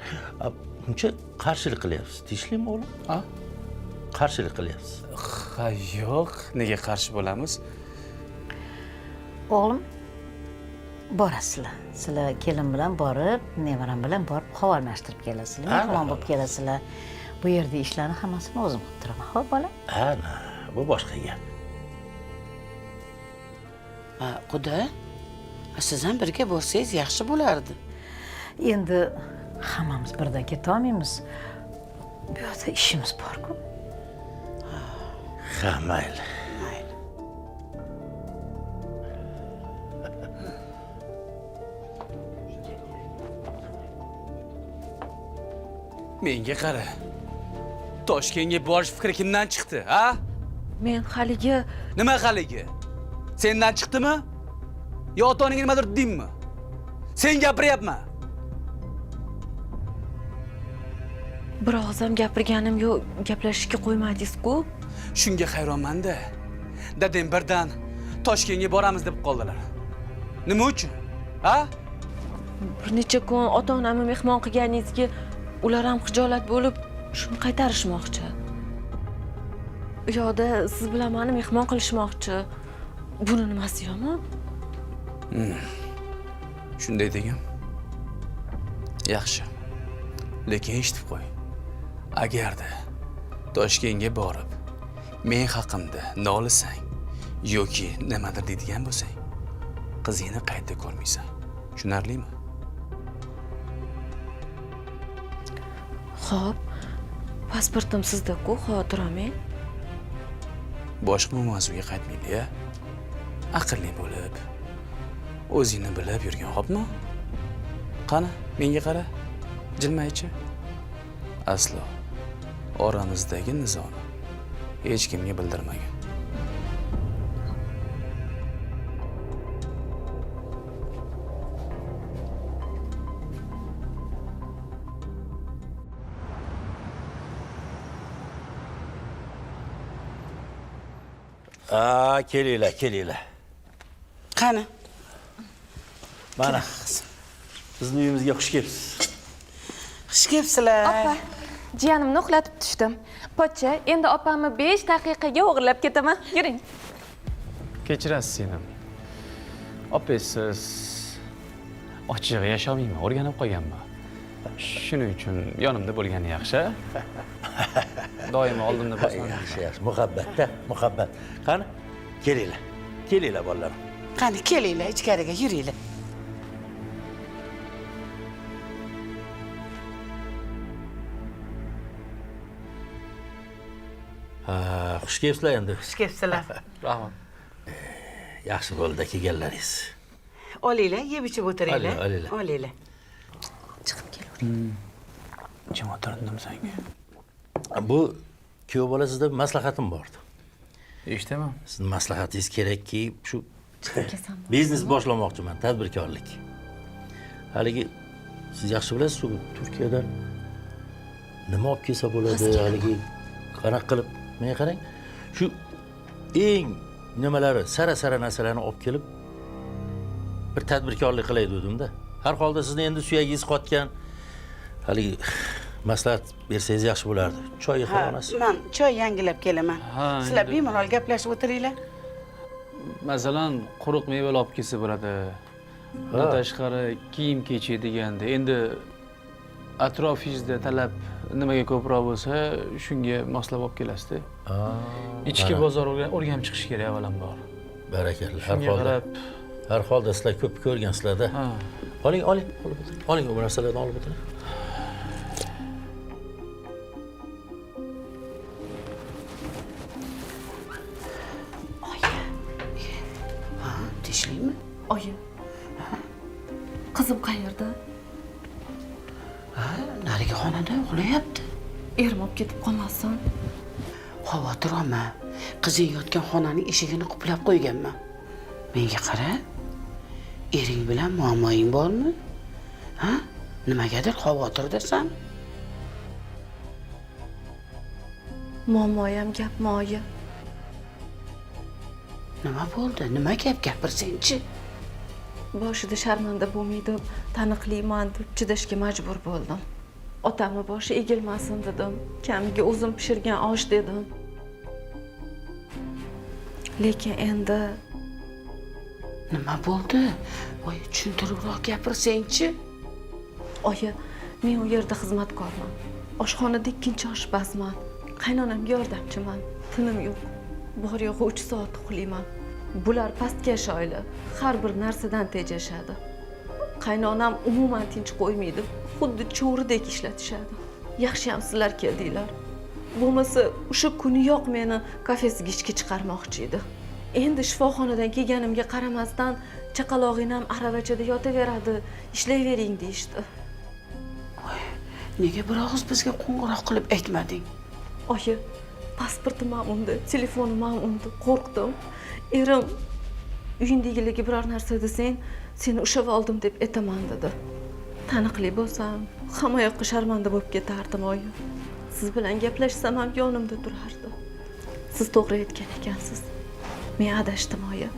Uncha qarshilik qilyapsiz. Tinchlikmi o'g'lim? Ha? Qarshilik qilyapsiz. Ha, yo'q, nega qarshi bo'lamiz? O'g'lim, Borasizlar. Sizlar kelin bilan borib, nevaram bilan borib havo almashtirib kelasizlar, mehmon bo'lib kelasizlar. Bu yerda ishlarni hammasini o'zim qilib turaman. Xo'p, bola? Ana, bu boshqa gap. Ha, quda, siz ham birga borsangiz yaxshi bo'lardi. Endi hammamiz birdan keta olmaymiz. Bu yerda ishimiz bor-ku. Ha, mayli. Mayli. Menga qara. Toshkentga borish fikri kimdan chiqdi, ha? Men haligi... Nima haligi? Sendan chiqdimi? Yo ota-onangga nimadir dedingmi? Sen gapiryapman. Bir og'iz ham gapirganim yo'q, gaplashishga qo'ymadingiz-ku. Shunga hayronman-da. Dadam birdan Toshkentga boramiz deb qoldilar. Nima uchun? Ha? Bir necha kun ota-onamni mehmon qilganingizga ular ham xijolat bo'lib shuni qaytarishmoqchi. U yoqda siz bilan meni mehmon qilishmoqchi. Buni nimasi yomon? Shunday degin. Yaxshi. Lekin eshitib qo'y. Agarda Toshkentga borib men haqimda nolisang yoki nimadir deydigan bo'lsang, qizingni qayta ko'rmaysan. Tushunarlimi? Xo'p, pasportim sizda-ku, xavotir olmang. Boshqa mavzuga qaytmaydi-ya. Aqlli bo'lib, o'zingni bilib yurgin, xo'pmi? Qani, menga qara. Jilmaychi. Aslo oramizdagi nizoni hech kimga bildirmagin. Kelinglar, kelinglar. Qani? Mana. Bizning uyimizga xush kelibsiz. Xush kelibsizlar. Opa, jiyanimni uxlatib tushdim. Pochcha, endi opamni 5 daqiqaga o'g'irlab ketaman. Yuring. Kechirasiz seni. Opasiz ochiq yashamayman, o'rganib qolganman. Shuning uchun yonimda bo'lgani yaxshi. Doimo oldimda bo'lsin. Yaxshi, yaxshi. Muhabbatda, muhabbat. Qani, kelinglar. Kelinglar bolalarim. Qani, kelinglar, ichkariga yuringlar. Ha, xush kelibsizlar endi. Xush kelibsizlar. Rahmat. Yaxshi bo'ldi kelganlaringiz. Olinglar, yeb ichib o'tiringlar. Olinglar. Olinglar. Chiqib kelavering. Jim o'tirdim senga. Bu kuyov bola sizda maslahatim bor edi. Eshitaman. Sizning maslahatingiz kerakki, shu chiqib kelsam. Biznes boshlamoqchiman, tadbirkorlik. Haligi siz yaxshi bilasiz, shu Turkiyadan nima olib kelsa bo'ladi, haligi qanaqa qilib, menga qarang, shu eng nimalari, sara-sara narsalarni olib kelib bir tadbirkorlik qilay dedim-da. Har holda sizni endi suyagingiz qotgan, haligi maslahat bersangiz yaxshi bo'lardi. Choy xonasi. Men choy yangilab kelaman. Sizlar bemalol gaplashib o'tiringlar. Masalan, quruq mevalar olib kelsa bo'ladi. Bundan tashqari kiyim-kechak deganda, endi atrofingizda talab nimaga ko'proq bo'lsa, shunga moslab olib kelasizda. Ichki bozor o'rganib chiqish kerak avvalambor. Barakalla. Har holda sizlar ko'p ko'rgansizlar-da. Oling, oling, olib o'tiring. Oling, bu narsalarni olib o'tiring. Oyi. Ha, tinchlikmi? Oyi. Qizim qayerda? Ha, narigi xonada uxlayapti. Erim olib ketib qolmasin. Xavotir olma. Qizing yotgan xonaning eshigini quplab qo'yganman. Menga qara. Ering bilan muammoing bormi? Ha? Nimagadir xavotirdasan? Muammoyam gapmi, oyi? Nima bo'ldi? Nima gap gapirsangchi? Boshida sharmanda bo'lmay deb, taniqliman deb chidashga majbur bo'ldim. Otamni boshi egilmasin dedim. Kamiga o'zim pishirgan osh dedim. Lekin endi Nima bo'ldi? Voy, tushuntiribroq gapirsangchi. Oyi, men u yerda xizmatkorman. Oshxonada ikkinchi oshpazman. Qaynonamga yordamchiman. Tinim yo'q. Bor yo'g'i 3 soat uxlayman. Bular pastkash oila, har bir narsadan tejashadi. Qaynonam umuman tinch qo'ymaydi. Xuddi cho'ridek ishlatishadi. Yaxshi ham sizlar keldinglar. Bo'lmasa o'sha kuniyoq meni kafesiga ishga chiqarmoqchi edi. Endi shifoxonadan kelganimga qaramasdan chaqalog'ing ham aravachada yotaveradi, ishlayvering deyishdi. Nega bir og'iz bizga qo'ng'iroq qilib aytmading? Oyi, pasportim ham unda, telefonim ham unda, qo'rqdim. Erim uyingdagilarga biror narsa desang, seni ushlab oldim deb aytaman dedi. Taniqli bo'lsam, hamma yoqqa sharmanda bo'lib ketardim oyi. Siz bilan gaplashsam ham yonimda turardi. Siz to'g'ri aytgan ekansiz. Men adashdim oyi.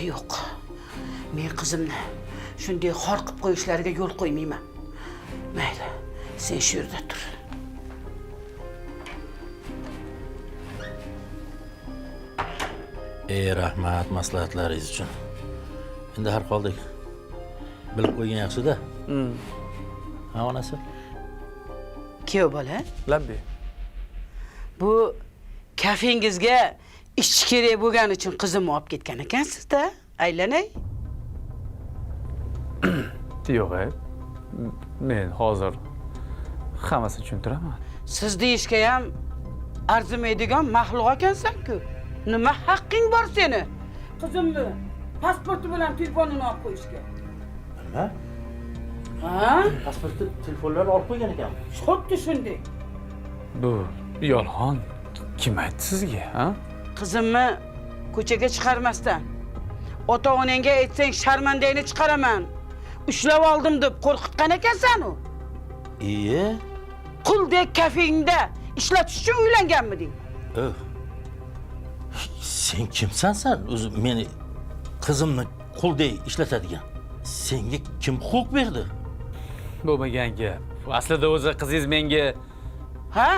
Yo'q. Men qizimni shunday xor qilib qo'yishlariga yo'l qo'ymayman. Mayli, sen shu yerda tur. Ey, rahmat maslahatlaringiz uchun. Endi har holda bilib qo'ygan yaxshi-da. Ha, onasi? Kuyov bola? Labbay. Bu kafengizga ishchi kerak bo'lgani uchun qizimni olib ketgan ekansiz-da, aylanay. Yo'q, men hozir hammasini tushuntiraman. Siz deyishga ham arzimaydigan maxluq ekansan-ku. Nima haqqing bor seni? Qizimni pasporti bilan telefonini olib qo'yishga. Nima? Ha? Pasporti, telefonlarni olib qo'ygan ekanmi? Xuddi shunday. Bu yolg'on. Kim aytdi sizga, ha? Qizimni ko'chaga chiqarmasdan ota-onangga aytsang sharmandangni chiqaraman. Ushlab oldim deb qo'rqitgan ekansan u. Iye. Quldek kafengda ishlatish uchun uylanganmiding? Sen kimsan sen? O'zi meni qizimni quldek ishlatadigan. Senga kim huquq berdi? Bo'lmagan gap. Aslida o'zi qizingiz menga ha?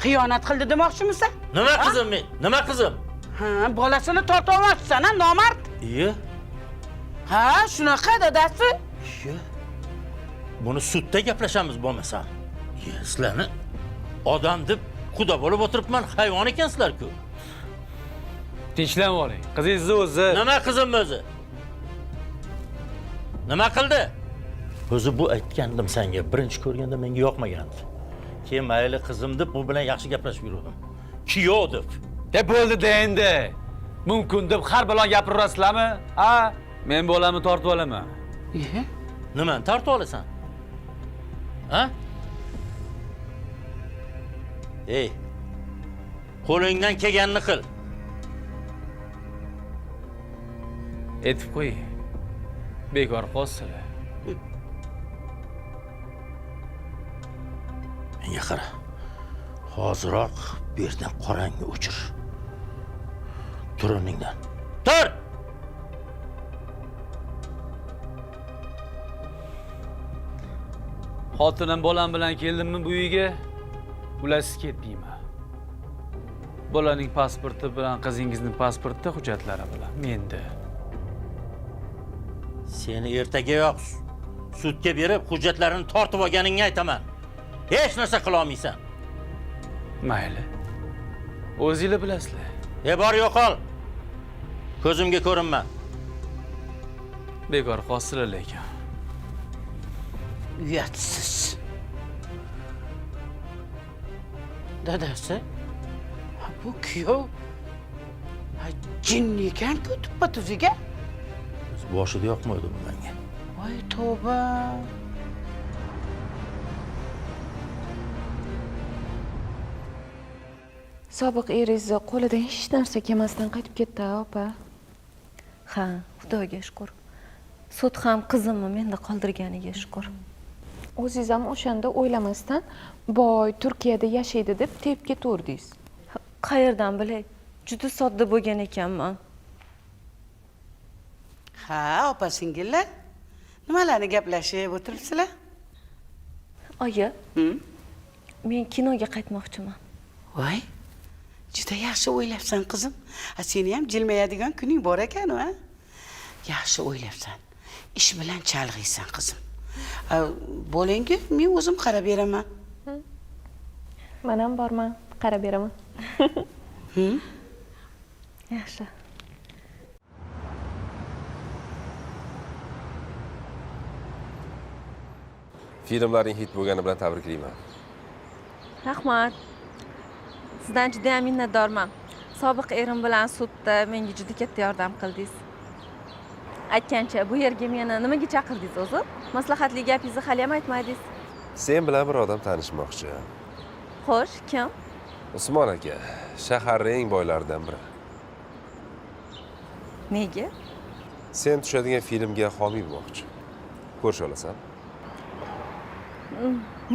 Xiyonat qildi demoqchimisan? Nima qizim men? Nima qizim? Ha, bolasini torta olmassan, ha, nomard. Iye. Ha, shunaqa dadasi. Iye. Buni sudda gaplashamiz bo'lmasam. Iye, sizlarni odam deb xudo bo'lib o'tiribman, hayvon ekansizlar-ku. Tinchlanib oling. Qizingizni o'zi. Nima qizim o'zi? Nima qildi? O'zi bu aytgandim senga, birinchi ko'rganda menga yoqmagandi. Keyin mayli qizim deb bu bilan yaxshi gaplashib yurdim. Kuyov deb. De bo'ldi de endi. Mumkin deb har bilan gapiraverasizlarmi? Ha? Men bolamni tortib olaman. Nimani tortib olasan? Ha? Ey. Qo'lingdan kelganini qil. Aytib qo'y. Bekor qolsinlar. Menga qara. Hoziroq bu yerdan qorangni o'chir. Tur o'rningdan. Tur! Xotinim bolam bilan keldimmi bu uyga? Ularsiz ketmayman. Bolaning pasporti bilan qizingizning pasporti hujjatlari bilan menda. Seni ertagayoq sudga berib hujjatlarini tortib olganingni aytaman. Hech narsa qila olmaysan. Mayli. O'zinglar bilasizlar. Bor yo'qol. Ko'zimga ko'rinma. Bekor qolsizlar lekin. Uyatsiz. Dadasi, bu kuyov jinni ekan-ku tuppa-tuziga. Boshida yoqmaydi bu menga. Voy tavba. Sobiq eringizni qo'lidan hech narsa kelmasdan qaytib ketdi, opa. Ha, Xudoga shukr. Sud ham qizimni menda qoldirganiga shukr. O'zingiz ham o'shanda o'ylamasdan boy Turkiyada yashaydi deb tepib ketaverdingiz. Qayerdan bilay? Juda sodda bo'lgan ekanman. Ha, opa singillar, nimalarni gaplashib o'tiribsizlar? Oyi, men kinoga qaytmoqchiman. Voy, juda yaxshi o'ylabsan qizim. Ha, seni ham jilmayadigan kuning bor ekan, ha? Yaxshi o'ylabsan. Ish bilan chalg'iysan qizim. Bolangga men o'zim qarab beraman. Men ham borman, qarab beraman. Yaxshi. Filmlaring hit bo'lgani bilan tabriklayman. Rahmat. Sizdan juda ham minnatdorman. Sobiq erim bilan sudda menga juda katta yordam qildingiz. Aytgancha, bu yerga meni nimaga chaqirdingiz o'zi? Maslahatli gapingizni hali ham aytmadingiz. Sen bilan bir odam tanishmoqchi. Xo'sh, kim? Usmon aka, shaharning eng boylaridan biri. Nega? Sen tushadigan filmga homiy bo'lmoqchi. Ko'risha olasan?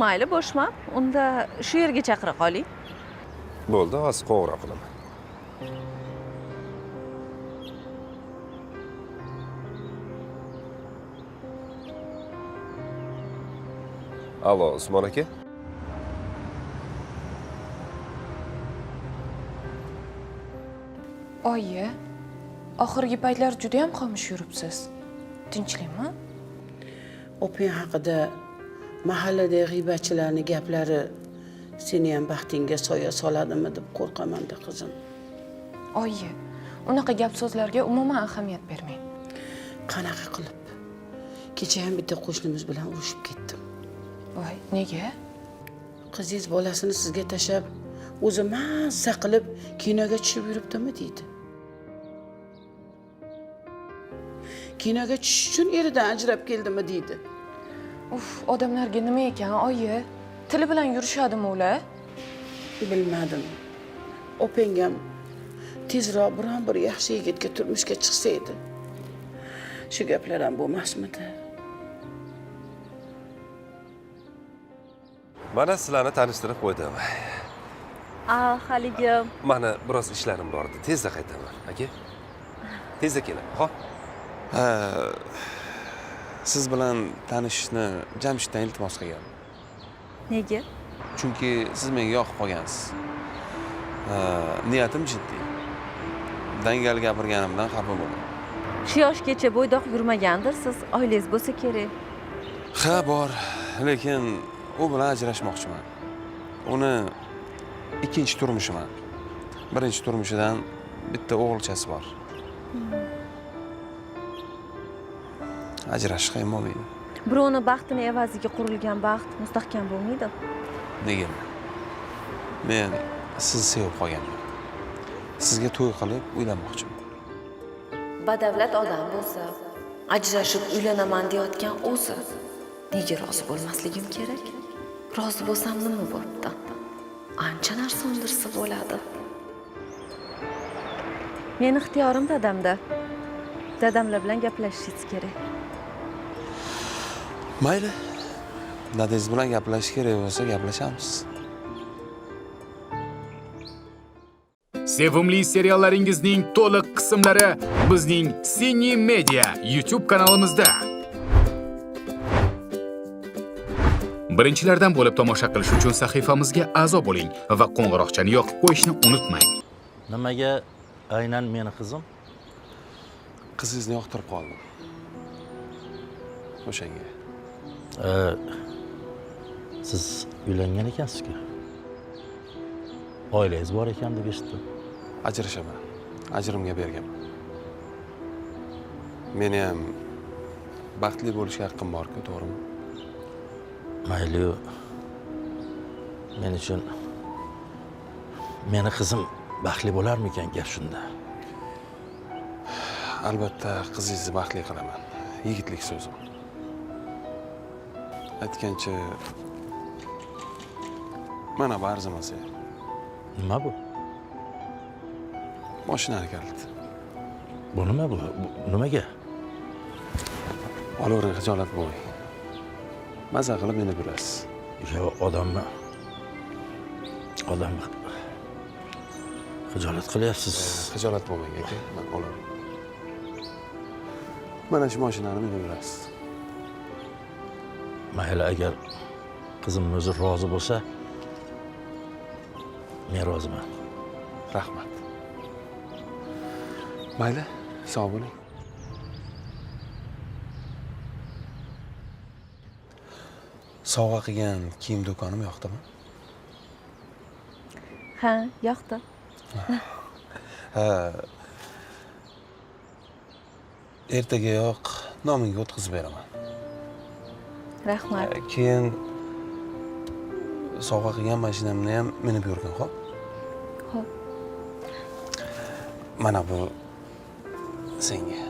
Mayli, bo'shman. Unda shu yerga chaqira qoling. Bo'ldi, hozir qo'ng'iroq qilaman. Alo, Usmon aka. Oyi, oxirgi paytlar juda ham xomush yuribsiz. Tinchlikmi? Opang haqida mahallada g'iybatchilarning gaplari seni ham baxtingga soya soladimi deb qo'rqaman-da qizim. Oyi, unaqa gap so'zlarga umuman ahamiyat bermang. Qanaqa qilib? Kecha ham bitta qo'shnimiz bilan urushib ketdim. Voy, nega? Qizingiz bolasini sizga tashlab, o'zi mazza qilib kinoga tushib yuribdimi deydi. Kinoga tushish uchun eridan ajrab keldimi deydi. Uf, odamlarga nima ekan, oyi? Tili bilan yurishadimi ular? Bilmadim. Opangam tezroq biron bir yaxshi yigitga turmushga chiqsa edi. Shu gaplar ham bo'lmasmidi? Mana sizlarni tanishtirib qo'ydim. Haligi Mana biroz ishlarim bor edi. Tezda qaytaman, aka. Tezda kelaman, xo'p? Ha, siz bilan tanishishni Jamshiddan iltimos qilganman. Nega? Chunki siz menga yoqib qolgansiz. Niyatim jiddiy. Dangal gapirganimdan xafa bo'ldim. Shu yoshgacha bo'ydoq yurmagandirsiz, oilangiz bo'lsa kerak. Ha, bor, lekin u bilan ajrashmoqchiman. Uni ikkinchi turmushiman. Birinchi turmushidan bitta o'g'ilchasi bor. Ajrashish qiyin bo'lmaydi. Birovni baxtini evaziga qurilgan baxt mustahkam bo'lmaydi. Nega? Men sizni sevib qolganman. Sizga to'y qilib uylanmoqchiman. Badavlat odam bo'lsa, ajrashib uylanaman deyotgan o'zi. Nega rozi bo'lmasligim kerak? Rozi bo'lsam nima bo'pti? Ancha narsa undirsa bo'ladi. Meni ixtiyorim dadamda. Dadamlar bilan gaplashishingiz kerak. Mayli. Dadangiz bilan gaplashish kerak bo'lsa gaplashamiz. Sevimli seriallaringizning to'liq qismlari bizning Cine Media YouTube kanalimizda. Birinchilardan bo'lib tomosha qilish uchun sahifamizga a'zo bo'ling va qo'ng'iroqchani yoqib qo'yishni unutmang. Nimaga aynan meni qizim? Qizingizni yoqtirib qoldim. O'shanga. Siz uylangan ekansizku. Oilangiz bor ekan deb eshitdim. Ajrashaman. Ajrimga berganman. Meni ham baxtli bo'lishga haqqim bor-ku, to'g'rimi? Mayli, men uchun meni qizim baxtli bo'larmikan gap shunda. Albatta qizingizni baxtli qilaman. Yigitlik so'zim. Aytgancha mana bu arzimasa. Nima bu? Mashinani kaliti. Bu nima bu? Nimaga? Olavering, xijolat bo'lmang. Maza qilib meni bilasiz. Yo'q, odamni xijolat qilyapsiz. Xijolat bo'lmang aka, men olavering. Mana shu mashinani meni bilasiz. Mayli, agar qizim o'zi rozi bo'lsa, men roziman. Rahmat. Mayli, sog' bo'ling. Sovg'a qilgan kiyim do'konim yoqdimi? Ha, yoqdi. Ha. Ertagayoq nomingga o'tkazib beraman. Rahmat. Keyin sovg'a qilgan mashinamni ham minib yurgin, xo'p? Xo'p. Mana bu senga.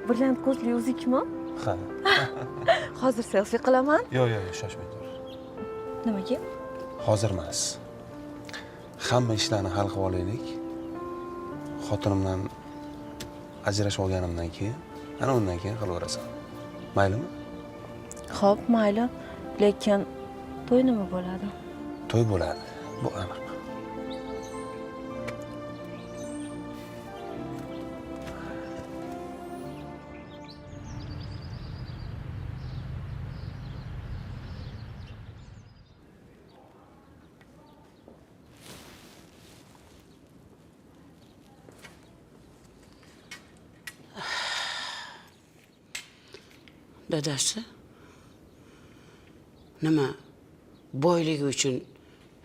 Brilliant ko'zli uzukmi? Ha. Hozir selfi qilaman. Yo'q, yo'q, shoshmay tur. Nimaga? Hozir emas. Hamma ishlarni hal qilib olaylik. Xotinimdan ajrashib olganimdan keyin, ana undan keyin qilaverasan. Maylimi? Xo'p, mayli. Lekin to'y nima bo'ladi? To'y bo'ladi, bu aniq. Dadasi, nima boyligi uchun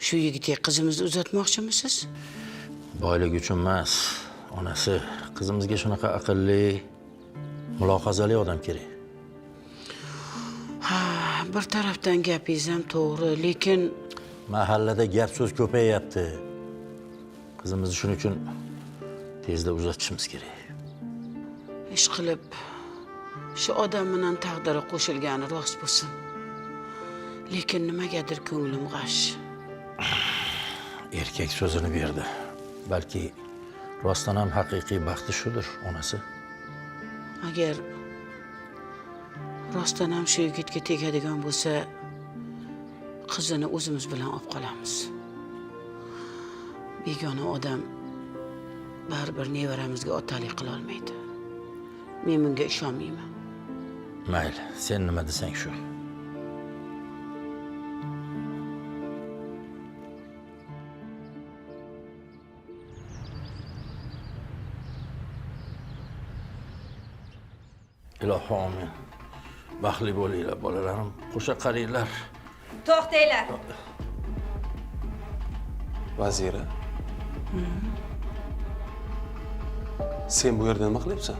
shu yigitga qizimizni uzatmoqchimisiz? Boylik uchun emas, onasi. Qizimizga shunaqa aqlli, mulohazali odam kerak. Ha, bir tarafdan gapingiz ham to'g'ri, lekin mahallada gap so'z ko'payyapti. Qizimizni shuning uchun tezda uzatishimiz kerak. Ish qilib shu odam bilan taqdiri qo'shilgani rost bo'lsin. Lekin nimagadir ko'nglim g'ash. Erkak so'zini berdi. Balki rostdan ham haqiqiy baxti shudir, onasi. Agar rostdan ham shu yigitga tegadigan bo'lsa, qizini o'zimiz bilan olib qolamiz. Begona odam baribir nevaramizga otalik qila olmaydi. Men bunga ishonmayman. Mayli, sen nima desang shu. Ilohi amin. Baxtli bo'linglar, bolalarim. Qo'sha qaringlar. To'xtanglar. Vazira. Sen bu yerda nima qilyapsan?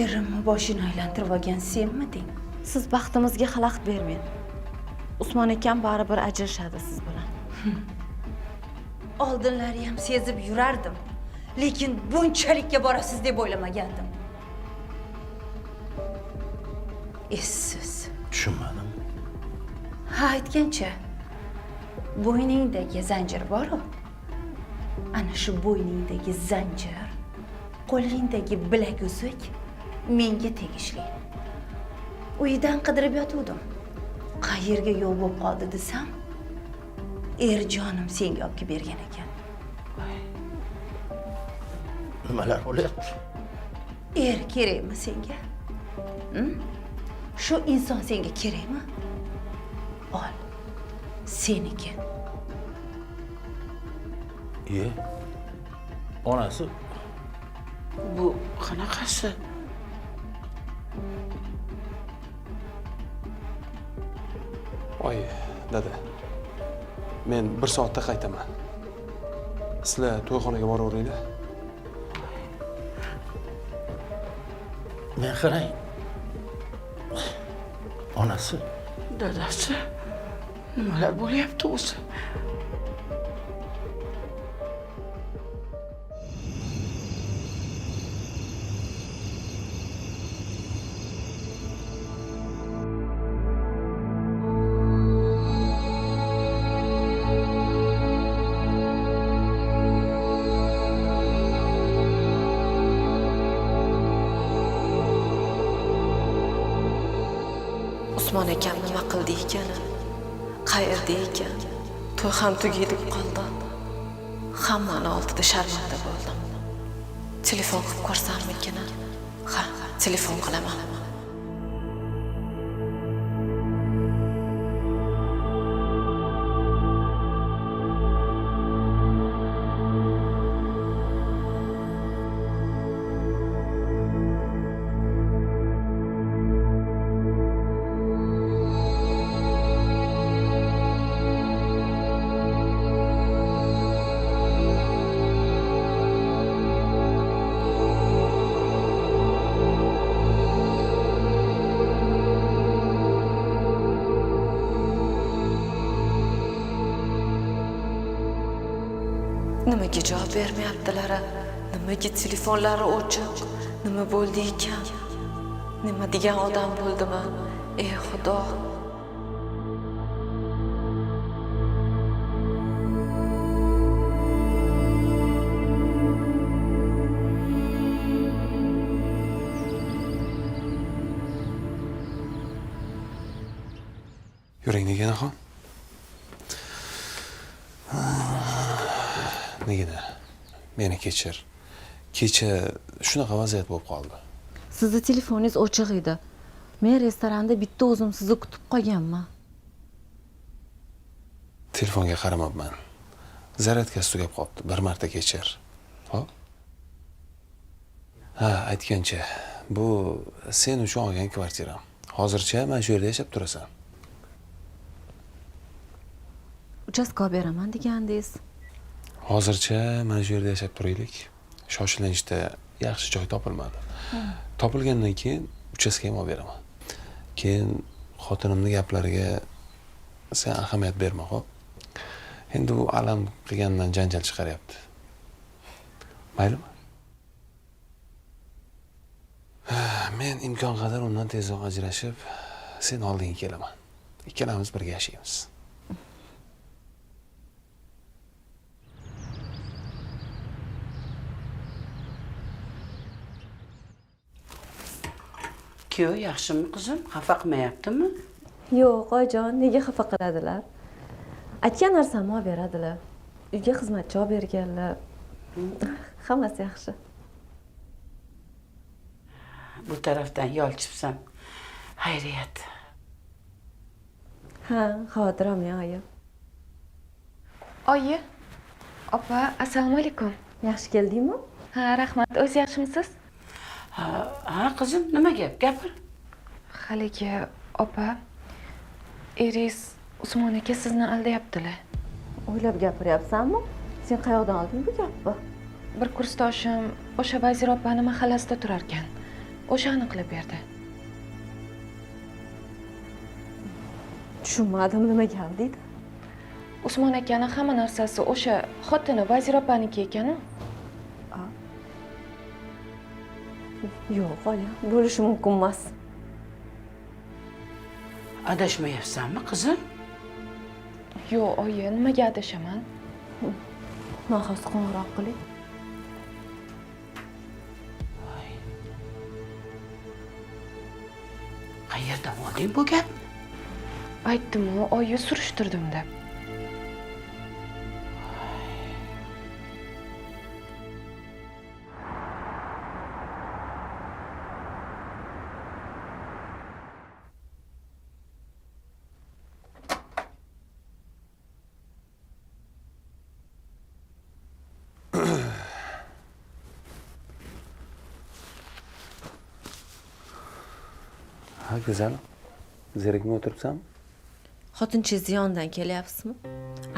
Erimni boshini aylantirib olgan senmiding? Siz baxtimizga xalaqit bermang. Usmon akam baribir ajrashadi siz bilan. Oldinlari ham sezib yurardim. Lekin bunchalikka borasiz deb o'ylamagandim. Essiz. Tushunmadim. Ha, aytgancha, bo'yningdagi zanjir bor-ku. Ana shu bo'yningdagi zanjir, qo'lingdagi bilaguzuk menga tegishli. Uydan qidirib yotuvdim. Qayerga yo'l bo'lib qoldi desam, erjonim senga olib kelib bergan ekan. Nimalar bo'lyapti? Er kerakmi senga? Shu inson senga kerakmi? Ol. Seniki. Onasi. Bu qanaqasi? Oy, dada. Men 1 soatda qaytaman. Sizlar to'yxonaga boraveringlar. Men qarang. Onasi. Dadasi, nimalar bo'lyapti o'zi? Usmon akam nima qildi ekan? Qayerda ekan? To'y ham tugaydi qoldi. Hammani oldida sharmanda bo'ldim. Telefon qilib ko'rsammikin? Ha, telefon qilaman. Nimaga javob bermayaptilar? Nimaga telefonlari o'chiq? Nima bo'ldi ekan? Nima degan odam bo'ldimi? Ey Xudo! Yuring Niginaxon. Nigina, meni kechir. Kecha shunaqa vaziyat bo'lib qoldi. Sizni telefoningiz o'chiq edi. Men restoranda bitta o'zim sizni kutib qolganman. Telefonga qaramabman. Zaryadkasi tugab qolibdi. Bir marta kechir. Xo'p? Ha, aytgancha, bu sen uchun olgan kvartiram. Hozircha mana shu yerda yashab turasan. Uchastka olib beraman degandingiz. Hozircha mana shu yerda yashab turaylik. Shoshilinchda yaxshi joy topilmadi. Topilgandan keyin uchastka ham olib beraman. Keyin xotinimning gaplariga sen ahamiyat berma, xo'p? Endi u alam qilgandan janjal chiqaryapti. Maylimi? Men imkon qadar undan tezroq ajrashib, sen oldinga kelaman. Ikkalamiz birga yashaymiz. Kuyov yaxshimi qizim? Xafa qilmayaptimi? Yo'q, oyijon, nega xafa qiladilar? Aytgan narsamni olib beradilar. Uyga xizmatchi olib berganlar. Hammasi yaxshi. Bu tarafdan yolchibsan. Xayriyat. Ha, xavotir olmang, oyi. Oyi, opa, assalomu alaykum. Yaxshi keldingmi? Ha, rahmat. O'zi yaxshimisiz? Ha, qizim, nima gap? Gapir. Haligi, opa, eringiz Usmon aka sizni aldayaptilar. O'ylab gapiryapsanmi? Sen qayoqdan olding bu gapni? Bir kursdoshim o'sha Vazira opani mahallasida turar ekan. O'sha aniqlab berdi. Tushunmadim, nima gap deydi? Usmon akani hamma narsasi o'sha xotini Vazira opaniki ekan-ku. Yo'q, oyi, bo'lishi mumkin emas. Adashmayapsanmi, qizim? Yo'q, oyi, nimaga adashaman? Men hozir qo'ng'iroq qilay. Qayerdan olding bu gapni? Aytdim-u, oyi, surishtirdim deb. Ha, go'zalim. Zerikmay o'tiribsanmi? Xotinchingiz yonidan kelyapsizmi?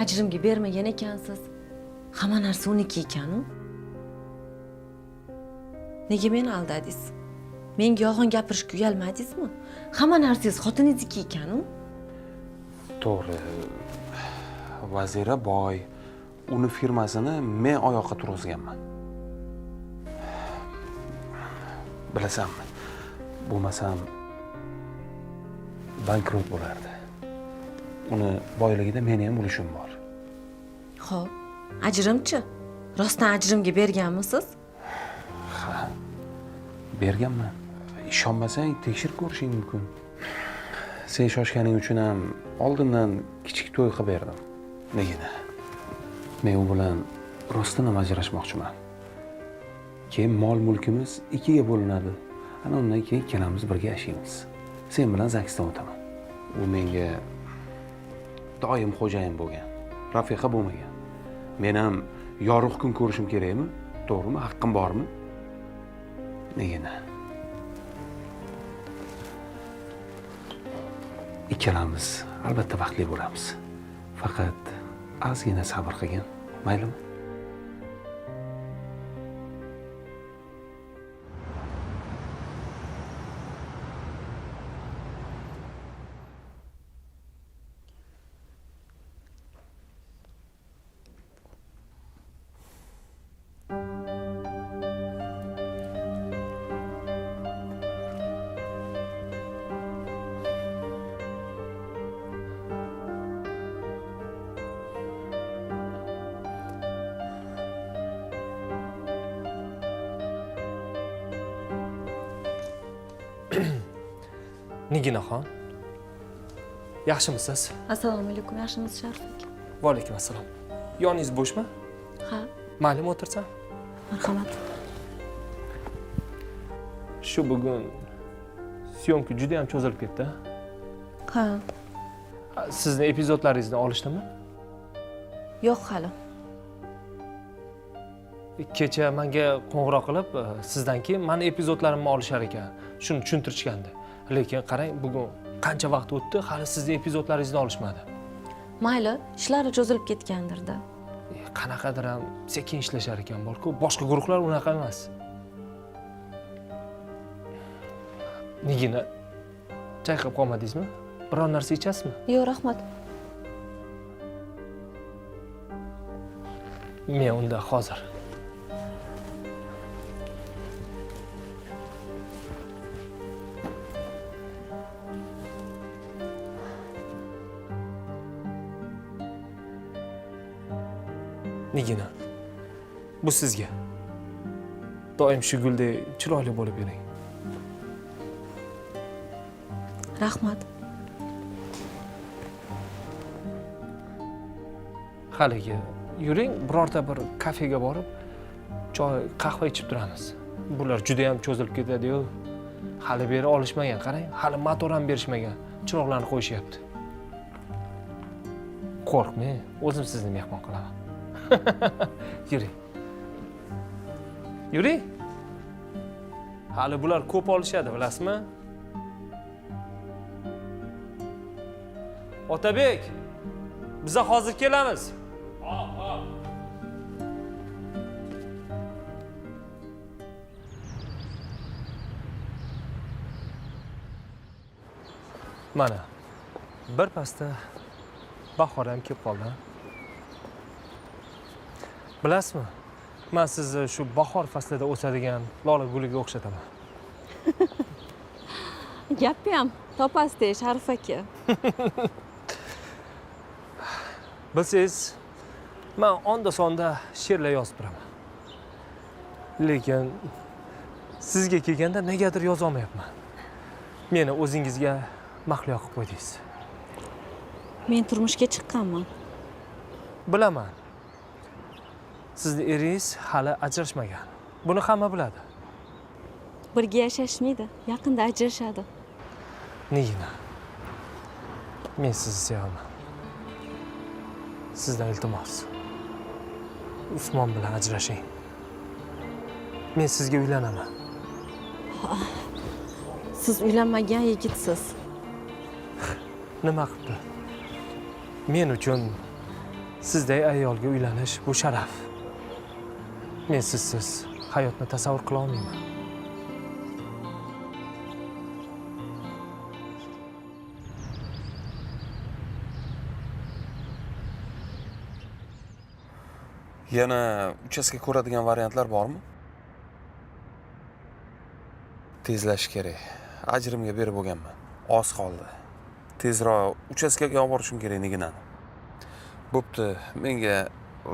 Ajrimga bermagan ekansiz. Hamma narsa uniki ekan-u. Nega meni aldadingiz? Menga yolg'on gapirishga uyalmadingizmi? Hamma narsangiz xotiningizniki ekan-u. To'g'ri. Vazira boy. Uni firmasini men oyoqqa turg'izganman. Bilasanmi? Bo'lmasam bankrot bo'lardi. Uni boyligida meni ham ulushim bor. Xo'p, ajrimchi? Rostdan ajrimga berganmisiz? Ha, berganman. Ishonmasang tekshirib ko'rishing mumkin. Sen shoshganing uchun ham oldindan kichik to'y qilib berdim. Nigina? Men u bilan rostdan ham ajrashmoqchiman. Keyin mol-mulkimiz ikkiga bo'linadi. Ana undan keyin ikkalamiz birga yashaymiz. Sen bilan ZAGSdan o'taman. U menga doim xo'jayin bo'lgan, rafiqa bo'lmagan. Men ham yorug' kun ko'rishim kerakmi? To'g'rimi? Haqqim bormi? Nigina? Ikkalamiz albatta baxtli bo'lamiz. Faqat ozgina sabr qilgin, maylimi? Niginaxon, yaxshimisiz? Assalomu alaykum, yaxshimisiz Sharif aka? Va alaykum assalom. Yoningiz bo'shmi? Ha. Maylimi o'tirsam? Marhamat. Shu bugun syomka juda ham cho'zilib ketdi. Ha. Sizni epizodlaringizni olishdimi? Yo'q hali. Kecha menga qo'ng'iroq qilib, sizdan keyin meni epizodlarimni olishar ekan. Shuni tushuntirishgandi. Lekin qarang, bugun qancha vaqt o'tdi, hali sizni epizodlaringizni olishmadi. Mayli, ishlari cho'zilib ketgandir-da. Qanaqadir ham sekin ishlashar ekan borku, boshqa guruhlar unaqa emas. Nigina, chayqab qolmadingizmi? Biron narsa ichasizmi? Yo'q, rahmat. Men unda hozir. Nigina, bu sizga. Doim shu guldek chiroyli bo'lib yuring. Rahmat. Haligi, yuring, birorta bir kafega borib, choy, qahva ichib turamiz. Bular juda ham cho'zilib ketadi-yu. Hali beri olishmagan, qarang, hali motor ham berishmagan. Chiroqlarni qo'yishyapti. Qo'rqmang, o'zim sizni mehmon qilaman. Yuring. Yuring. Hali bular ko'p olishadi, bilasizmi? Otabek, biza hozir kelamiz. Mana bir pasda bahor ham kelib qoldi. Bilasizmi, men sizni shu bahor faslida o'sadigan lola guliga o'xshataman. Gapni ham topasiz, Sharif aka. Bilsangiz, men onda-sonda she'rlar yozib turaman. Lekin sizga kelganda negadir yoza olmayapman. Meni o'zingizga mahliyo qilib qo'ydingiz. Men turmushga chiqqanman. Bilaman. Sizni eringiz hali ajrashmagan. Buni hamma biladi. Birga yashashmaydi, yaqinda ajrashadi. Nigina, men sizni sevaman. Sizdan iltimos. Usmon bilan ajrashing. Men sizga uylanaman. Siz uylanmagan yigitsiz. Nima qilibdi? Men uchun sizday ayolga uylanish bu sharaf. Men sizsiz hayotni tasavvur qila olmayman. Yana uchastka ko'radigan variantlar bormi? Tezlash kerak. Ajrimga berib bo'lganman. Oz qoldi. Tezroq uchastkaga olib borishim kerak Niginani. Bo'pti, menga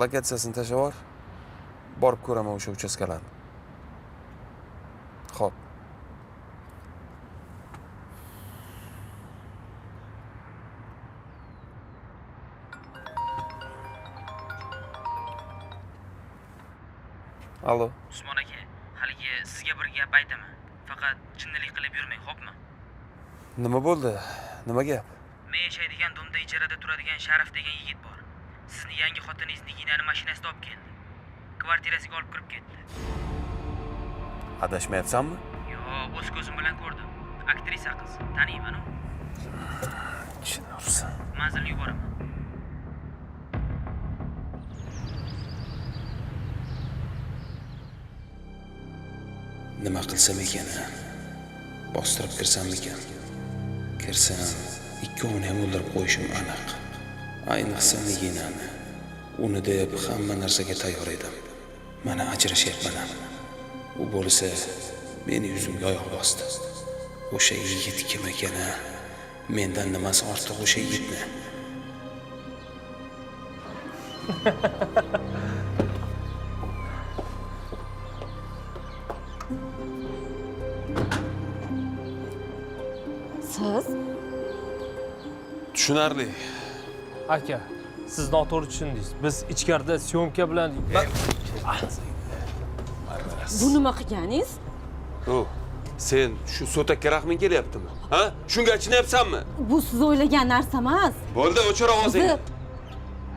lokatsiyasini tashlab yubor. Borib ko'raman o'sha uchastkalarni. Xo'p. Allo. Usmon aka, haligi sizga bir gap aytaman. Faqat jinnilik qilib yurmang, xo'pmi? Nima bo'ldi? Nima gap? Men yashaydigan domda ijarada turadigan Sharif degan yigit bor. Sizni yangi xotiningiz Niginani mashinasida olib keldi. Kvartirasiga olib kirib ketdi. Adashmayapsanmi? Yo'q, o'z ko'zim bilan ko'rdim. Aktrisa qiz, taniyman u. Chin ursin. Manzilni yuboraman. Nima qilsam ekan? Bostirib kirsammikan? Kirsam, ikkovini ham o'ldirib qo'yishim aniq. Ayniqsa Niginani. Uni deb hamma narsaga tayyor edim. Mana ajrashyapman ham. U bo'lsa meni yuzimga oyoq bosdi. O'sha yigit kim ekan? Mendan nimasi ortiq o'sha yigitni? Siz? Tushunarli. Aka, siz noto'g'ri tushundingiz. Biz ichkarida syomka bilan Bu nima qilganingiz? O, sen shu so'takka rahming kelyaptimi? Ha? Shunga achinyapsanmi? Bu siz o'ylagan narsa emas. Bo'ldi, o'chir ovozingni.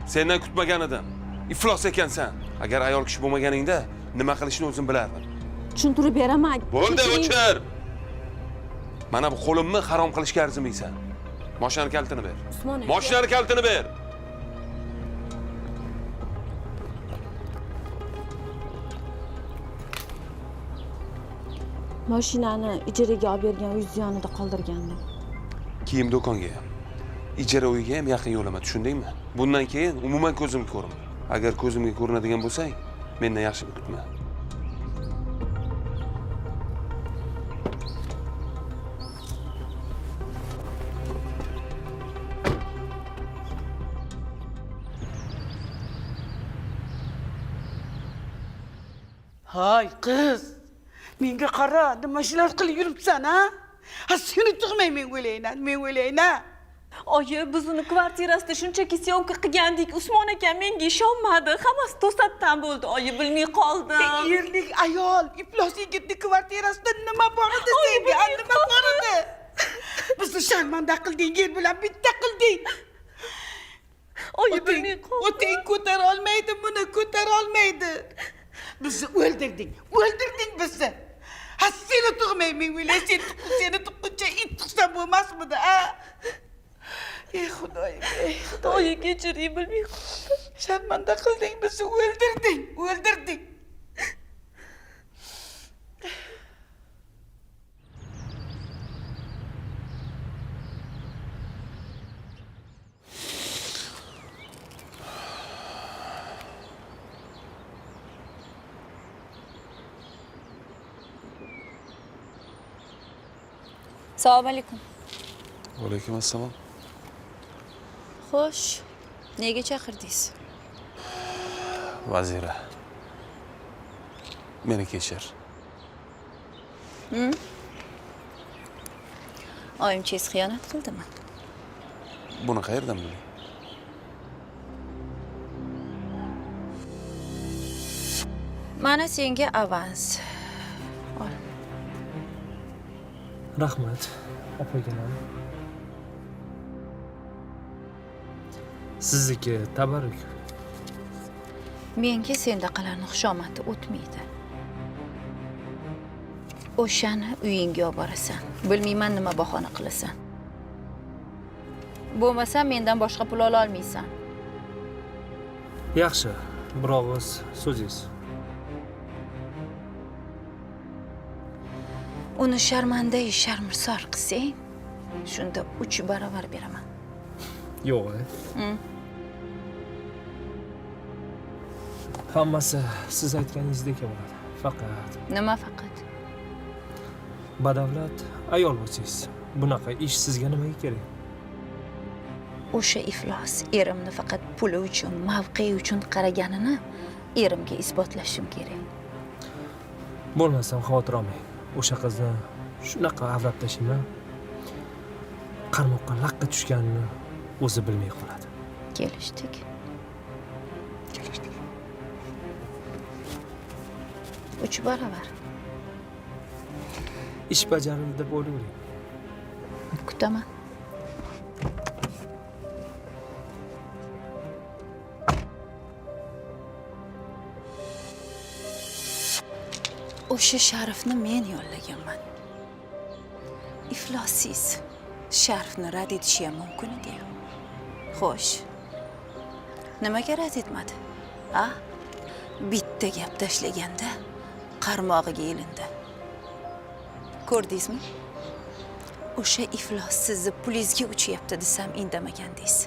Sendan kutmagan edim. Iflos ekansan. Agar ayol kishi bo'lmaganingda nima qilishni o'zim bilardim. Tushuntirib beraman. Bo'ldi, o'chir. Mana bu qo'limni harom qilishga arzimaysan. Mashinani kalitini ber. Usmon aka. Mashinani kalitini ber. Mashinani ijaraga olib bergan uyingiz yonida qoldirgandim. Kiyim do'konga ham, ijara uyiga ham yaqin yo'lama, tushundingmi? Bundan keyin umuman ko'zimga ko'rinma. Agar ko'zimga ko'rinadigan bo'lsang, mendan yaxshilik kutma. Hay qiz, menga qara, nima ishlar qilib yuribsan, ha? Ha, seni tug'may men o'layman, men o'layman. Oyi, biz uni kvartirasida shunchaki syomka qilgandik. Usmon aka menga ishonmadi. Hammasi to'satdan bo'ldi. Oyi, bilmay qoldim. Erlik ayol, iflos yigitni kvartirasida nima bor edi senga? Nima bor edi? Bizni sharmanda qilding, yer bilan bitta qilding. Oyi, bilmay qoldim. Otang ko'tara olmaydi buni, ko'tara olmaydi. Bizni o'ldirding, o'ldirding bizni. Ha, seni tug'may men o'lay, seni tuqquncha it tug'sam bo'lmasmidi, a? Ey Xudoyim, ey Xudoyim. Oyi, kechiring, bilmay qoldim. Sharmanda qilding bizni, o'ldirding, o'ldirding. Assalomu alaykum. Va alaykum assalom. Xo'sh, nega chaqirdingiz? Vazira, meni kechir. Oyimchangiz xiyonat qildimi? Buni qayerdan bilding? Mana senga avans. Ol. Rahmat, opaginam. Sizniki tabarruk. Menga sendaqalarni xushomadi o'tmaydi. O'shani uyingga olib borasan. Bilmayman nima bahona qilasan. Bo'lmasa mendan boshqa pul ola olmaysan. Yaxshi, bir og'iz so'zingiz. Uni sharmanda sharmisor qilsang, shunda 3 barobar beraman. Yo'q, Hammasi siz aytganingizdek bo'ladi. Faqat nima faqat? Badavlat ayol bo'lsangiz, bunaqa ish sizga nimaga kerak? O'sha iflos erimni faqat puli uchun, mavqei uchun qaraganini erimga isbotlashim kerak. Bo'lmasam xavotir olmang. O'sha qizni shunaqa avrab tashlayman, qarmoqqa laqqa tushganini o'zi bilmay qoladi. Kelishdik. Kelishdik. 3 barobar. Ish bajarildi deb o'ylayvering. Kutaman. O'sha Sharifni men yollaganman. Iflossiz Sharifni rad etishi ham mumkin edi. Xo'sh. Nimaga rad etmadi? A? Bitta gap tashlaganda qarmog'iga ilindi. Ko'rdingizmi? O'sha iflos sizni pulingizga uchyapti desam indamagandingiz.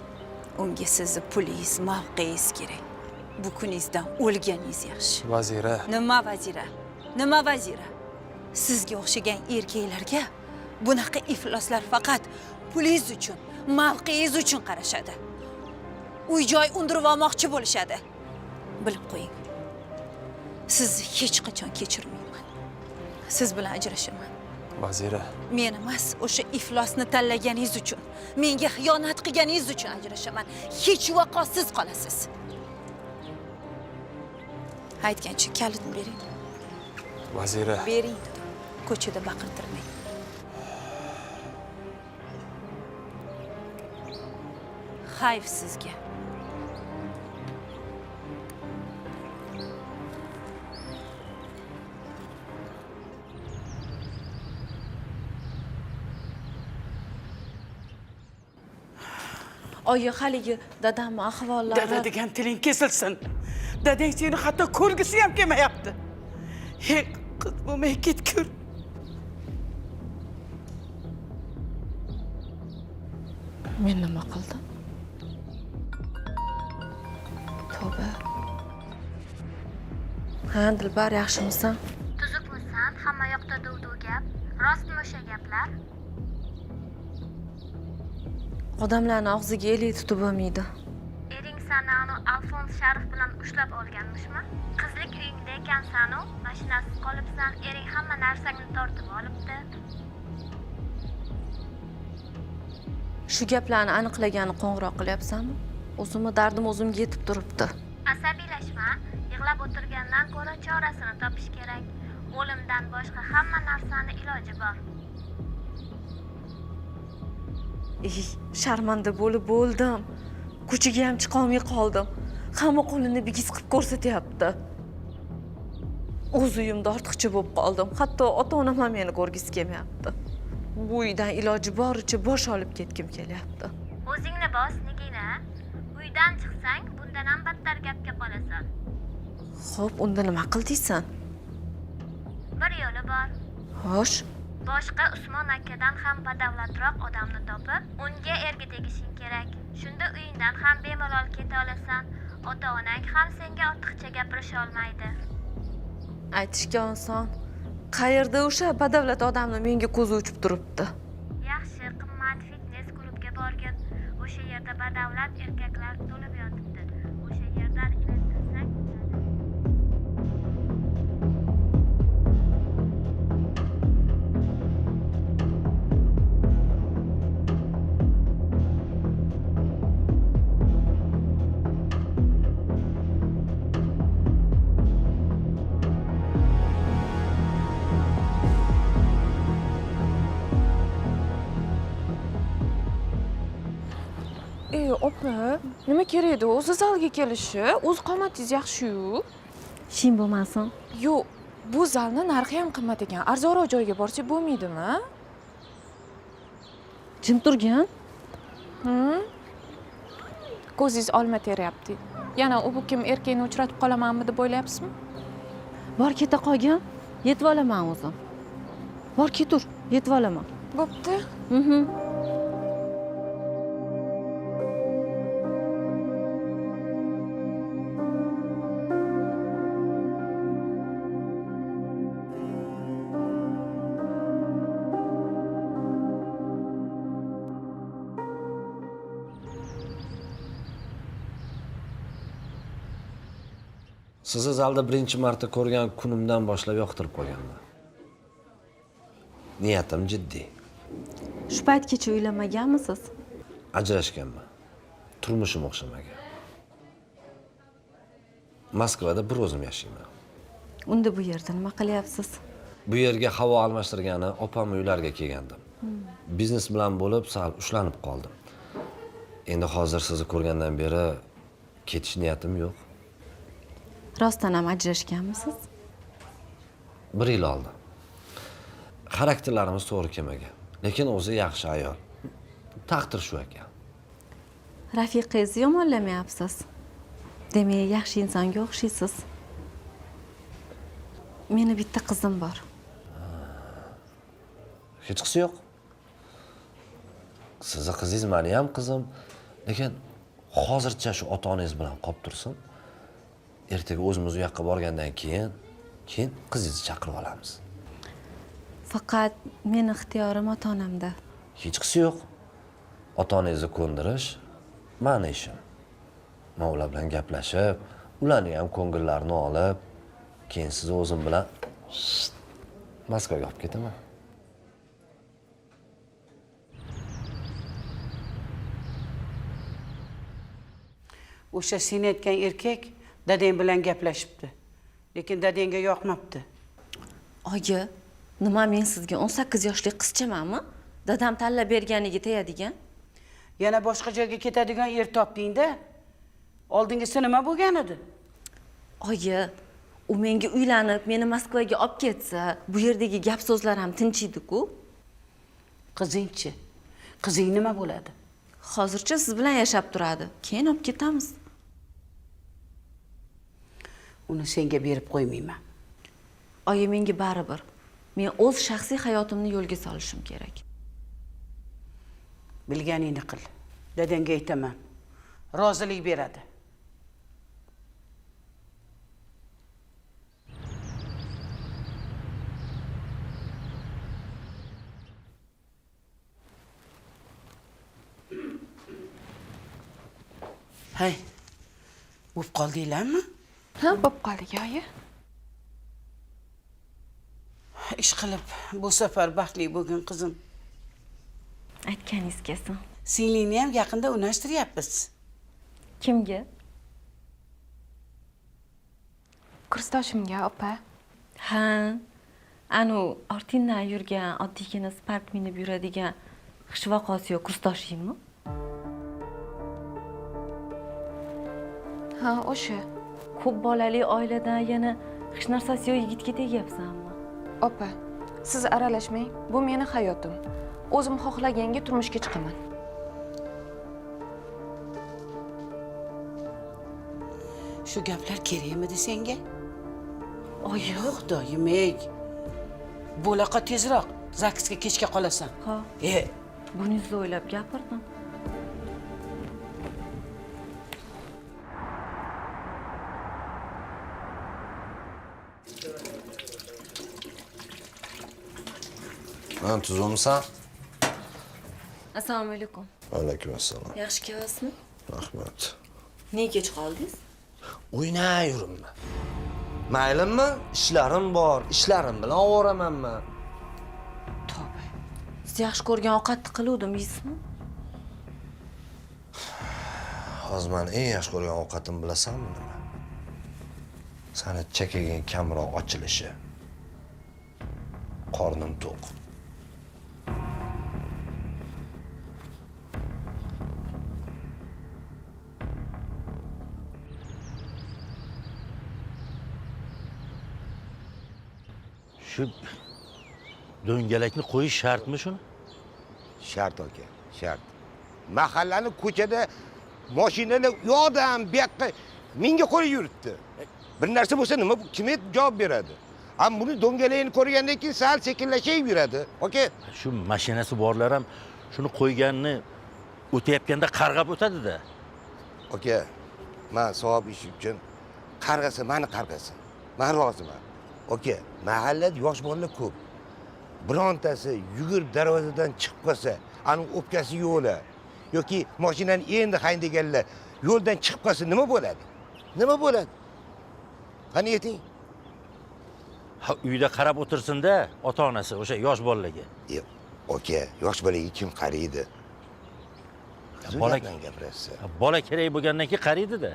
Unga sizni pulingiz, mavqeingiz kerak. Bu kuningizdan o'lganingiz yaxshi. Vazira. Nima vazira? Nima vazira? Sizga o'xshagan erkaklarga bunaqa ifloslar faqat pulingiz uchun, mavqeingiz uchun qarashadi. Uy-joy undirib olmoqchi bo'lishadi. Bilib qo'ying. Sizni hech qachon kechirmayman. Siz bilan ajrashaman. Vazira. Men emas, o'sha iflosni tanlaganingiz uchun, menga xiyonat qilganingiz uchun ajrashaman. Hech vaqosiz qolasiz. Aytgancha kalitni bering. Vazira. Bering dedim. Ko'chada baqirtirmang. Hayf sizga. Oyi, haligi dadamni ahvollari... Dada degan tiling kesilsin. Dadang seni hatto ko'rgisi ham kelmayapti. Hey, qiz bo'lmay ketgur. Men nima qildim? Tavba. Ha, Dilbar, yaxshimisan? Tuzukmisan? Hamma yoqda duv-duv gap. Rostmi o'sha gaplar? Odamlarni og'ziga elak tutib bo'lmaydi. Ering sani Alfons Sharif bilan ushlab olganmishmi? Qizlik uyingda ekansan-u, mashinasiz qolibsan, ering hamma narsangni tortib olibdi. Shu gaplarni aniqlagani qo'ng'iroq qilyapsanmi? O'zimni dardim o'zimga yetib turibdi. Asabiylashma, yig'lab o'tirgandan ko'ra chorasini topish kerak. O'limdan boshqa hamma narsani iloji bor. Ey, sharmanda bo'lib bo'ldim. Ko'chaga ham chiqolmay qoldim. Hamma qo'lini bigiz qilib ko'rsatyapti. O'z uyimda ortiqcha bo'lib qoldim. Hatto ota-onam ham meni ko'rgisi kelmayapti. Bu uydan iloji boricha bosh olib ketgim kelyapti. O'zingni bos, Nigina. Uydan chiqsang, bundan ham battar gapga qolasan. Xo'p, unda nima qil deysan? Bir yo'li bor. Xo'sh. Boshqa Usmon akadan ham badavlatroq odamni topib, unga erga tegishing kerak. Shunda uyingdan ham bemalol keta olasan. Ota-onang ham senga ortiqcha gapirisha olmaydi. Aytishga oson. Qayerda o'sha badavlat odamni menga ko'zi uchib turibdi. Yaxshi, qimmat fitness klubga borgin. O'sha yerda badavlat erkaklar to'lib yotibdi. O'sha yerdan ilintirsang bo'ladi. Opa, nima kerak edi o'zi zalga kelishi? O'z qomatingiz yaxshi-yu. Ishing bo'lmasin. Yo'q, bu zalni narxi ham qimmat ekan. Arzonroq joyga borsak bo'lmaydimi? Jim turgin. Ko'zingiz olma teryapti. Yana u bu kim erkakni uchratib qolamanmi deb o'ylayapsizmi? Bor keta qolgin, yetib olaman o'zim. Bor ketur, yetib olaman. Bo'pti. Sizni zalda birinchi marta ko'rgan kunimdan boshlab yoqtirib qo'yganman. Niyatim jiddiy. Shu paytgacha uylanmaganmisiz? Ajrashganman. Turmushim o'xshamagan. Moskvada bir o'zim yashayman. Unda bu yerda nima qilyapsiz? Bu yerga havo almashtirgani opam uylariga kelgandim. Biznes bilan bo'lib sal ushlanib qoldim. Endi hozir sizni ko'rgandan beri ketish niyatim yo'q. Rostdan ham ajrashganmisiz? 1 yil oldi. Xarakterlarimiz to'g'ri kelmagan. Lekin o'zi yaxshi ayol. Taqdir shu ekan. Rafiqangizni yomonlamayapsiz. Demak, yaxshi insonga o'xshaysiz. Meni bitta qizim bor. Hechqisi yo'q. Sizni qizingiz meni ham qizim, lekin hozircha shu ota-onangiz bilan qolib tursin. Ertaga o'zimiz u yoqqa borgandan keyin qizingizni chaqirib olamiz. Faqat meni ixtiyorim ota-onamda. Hechqisi yo'q. Ota-onangizni ko'ndirish meni ishim. Men ular bilan gaplashib, ularning ham ko'ngillarini olib, keyin sizni o'zim bilan Moskvaga olib ketaman. O'sha sen aytgan erkak dadang bilan gaplashibdi. Lekin dadangga yoqmabdi. Oyi, nima men sizga 18 yoshli qizchamanmi? Dadam tanlab berganiga tegadigan. Yana boshqa joyga ketadigan er topding-da. Oldingisi nima bo'lgan edi? Oyi, u menga uylanib, meni Moskvaga olib ketsa, bu yerdagi gap so'zlar ham tinchiydi-ku. Qizingchi? Qizing nima bo'ladi? Hozircha siz bilan yashab turadi. Keyin olib ketamiz. Uni senga berib qo'ymayman. Oyi, menga baribir. Men o'z shaxsiy hayotimni yo'lga solishim kerak. Bilganingni qil. Dadangga aytaman. Rozilik beradi. Hey, o'p qoldinglarmi? Ha, bo'p qoldik, oyi. Ish qilib, bu safar baxtli bo'lgin, qizim. Aytganingiz kelsin. Singlingni ham yaqinda unashtiryapmiz. Kimga? Kursdoshimga, opa. Ha, anu ortingdan yurgan, oddiygina Spark minib yuradigan xishvaqosi yo'q kursdoshingmi? Ha, o'sha. Ko'p bolali oiladan yana hech narsasi yo'q yigitga tegyapsanmi? Opa, siz aralashmang. Bu meni hayotim. O'zim xohlaganga turmushga chiqaman. Shu gaplar kerakmidi senga? Oyi, Xudoyim, ey. Bo'laqa tezroq zaksga kechga qolasan. Ha. Buningizni o'ylab gapirdim. Lan tuzumsan? Assalomu alaykum. Alaykum assalom. Yaxshi kelasizmi? Rahmat. Nega kech qoldingiz? O'ynay yuribman. Maylimi? Ishlarim bor, ishlarim bilan ovoramanman. Tavba. Siz yaxshi ko'rgan ovqatni qiluvdim, yeysizmi? Hozir men eng yaxshi ko'rgan ovqatim bilasanmi nima? Sani chakaging kamroq ochilishi. Qornim to'q. Shu do'ngalakni qo'yish shartmi shuni? Shart aka, shart. Mahallani ko'chada mashinalar u yoqdan bu yoqqa menga qo'yib yuribdi. Bir narsa bo'lsa nima kim javob beradi? Am buni do'ngalakni ko'rgandan keyin sal sekinlashib yuradi. Aka, shu mashinasi borlar ham shuni qo'yganini o'tayotganda qarg'ab o'tadi-da. Aka, men savob ish uchun qarg'asa meni qarg'asin. Men roziman. Aka, mahallada yosh bolalar ko'p. Birontasi yugurib darvozadan chiqib qolsa, aning o'pkasi yo'qlar yoki mashinani endi haydaganlar yo'ldan chiqib qolsa nima bo'ladi? Nima bo'ladi? Qani ayting? Ha, uyda qarab o'tirsin-da ota-onasi o'sha yosh bolalarga. Yo'q, aka, yosh bolaga kim qaraydi? Bola gapirasiz. Bola kerak bo'lgandan keyin qaraydi-da.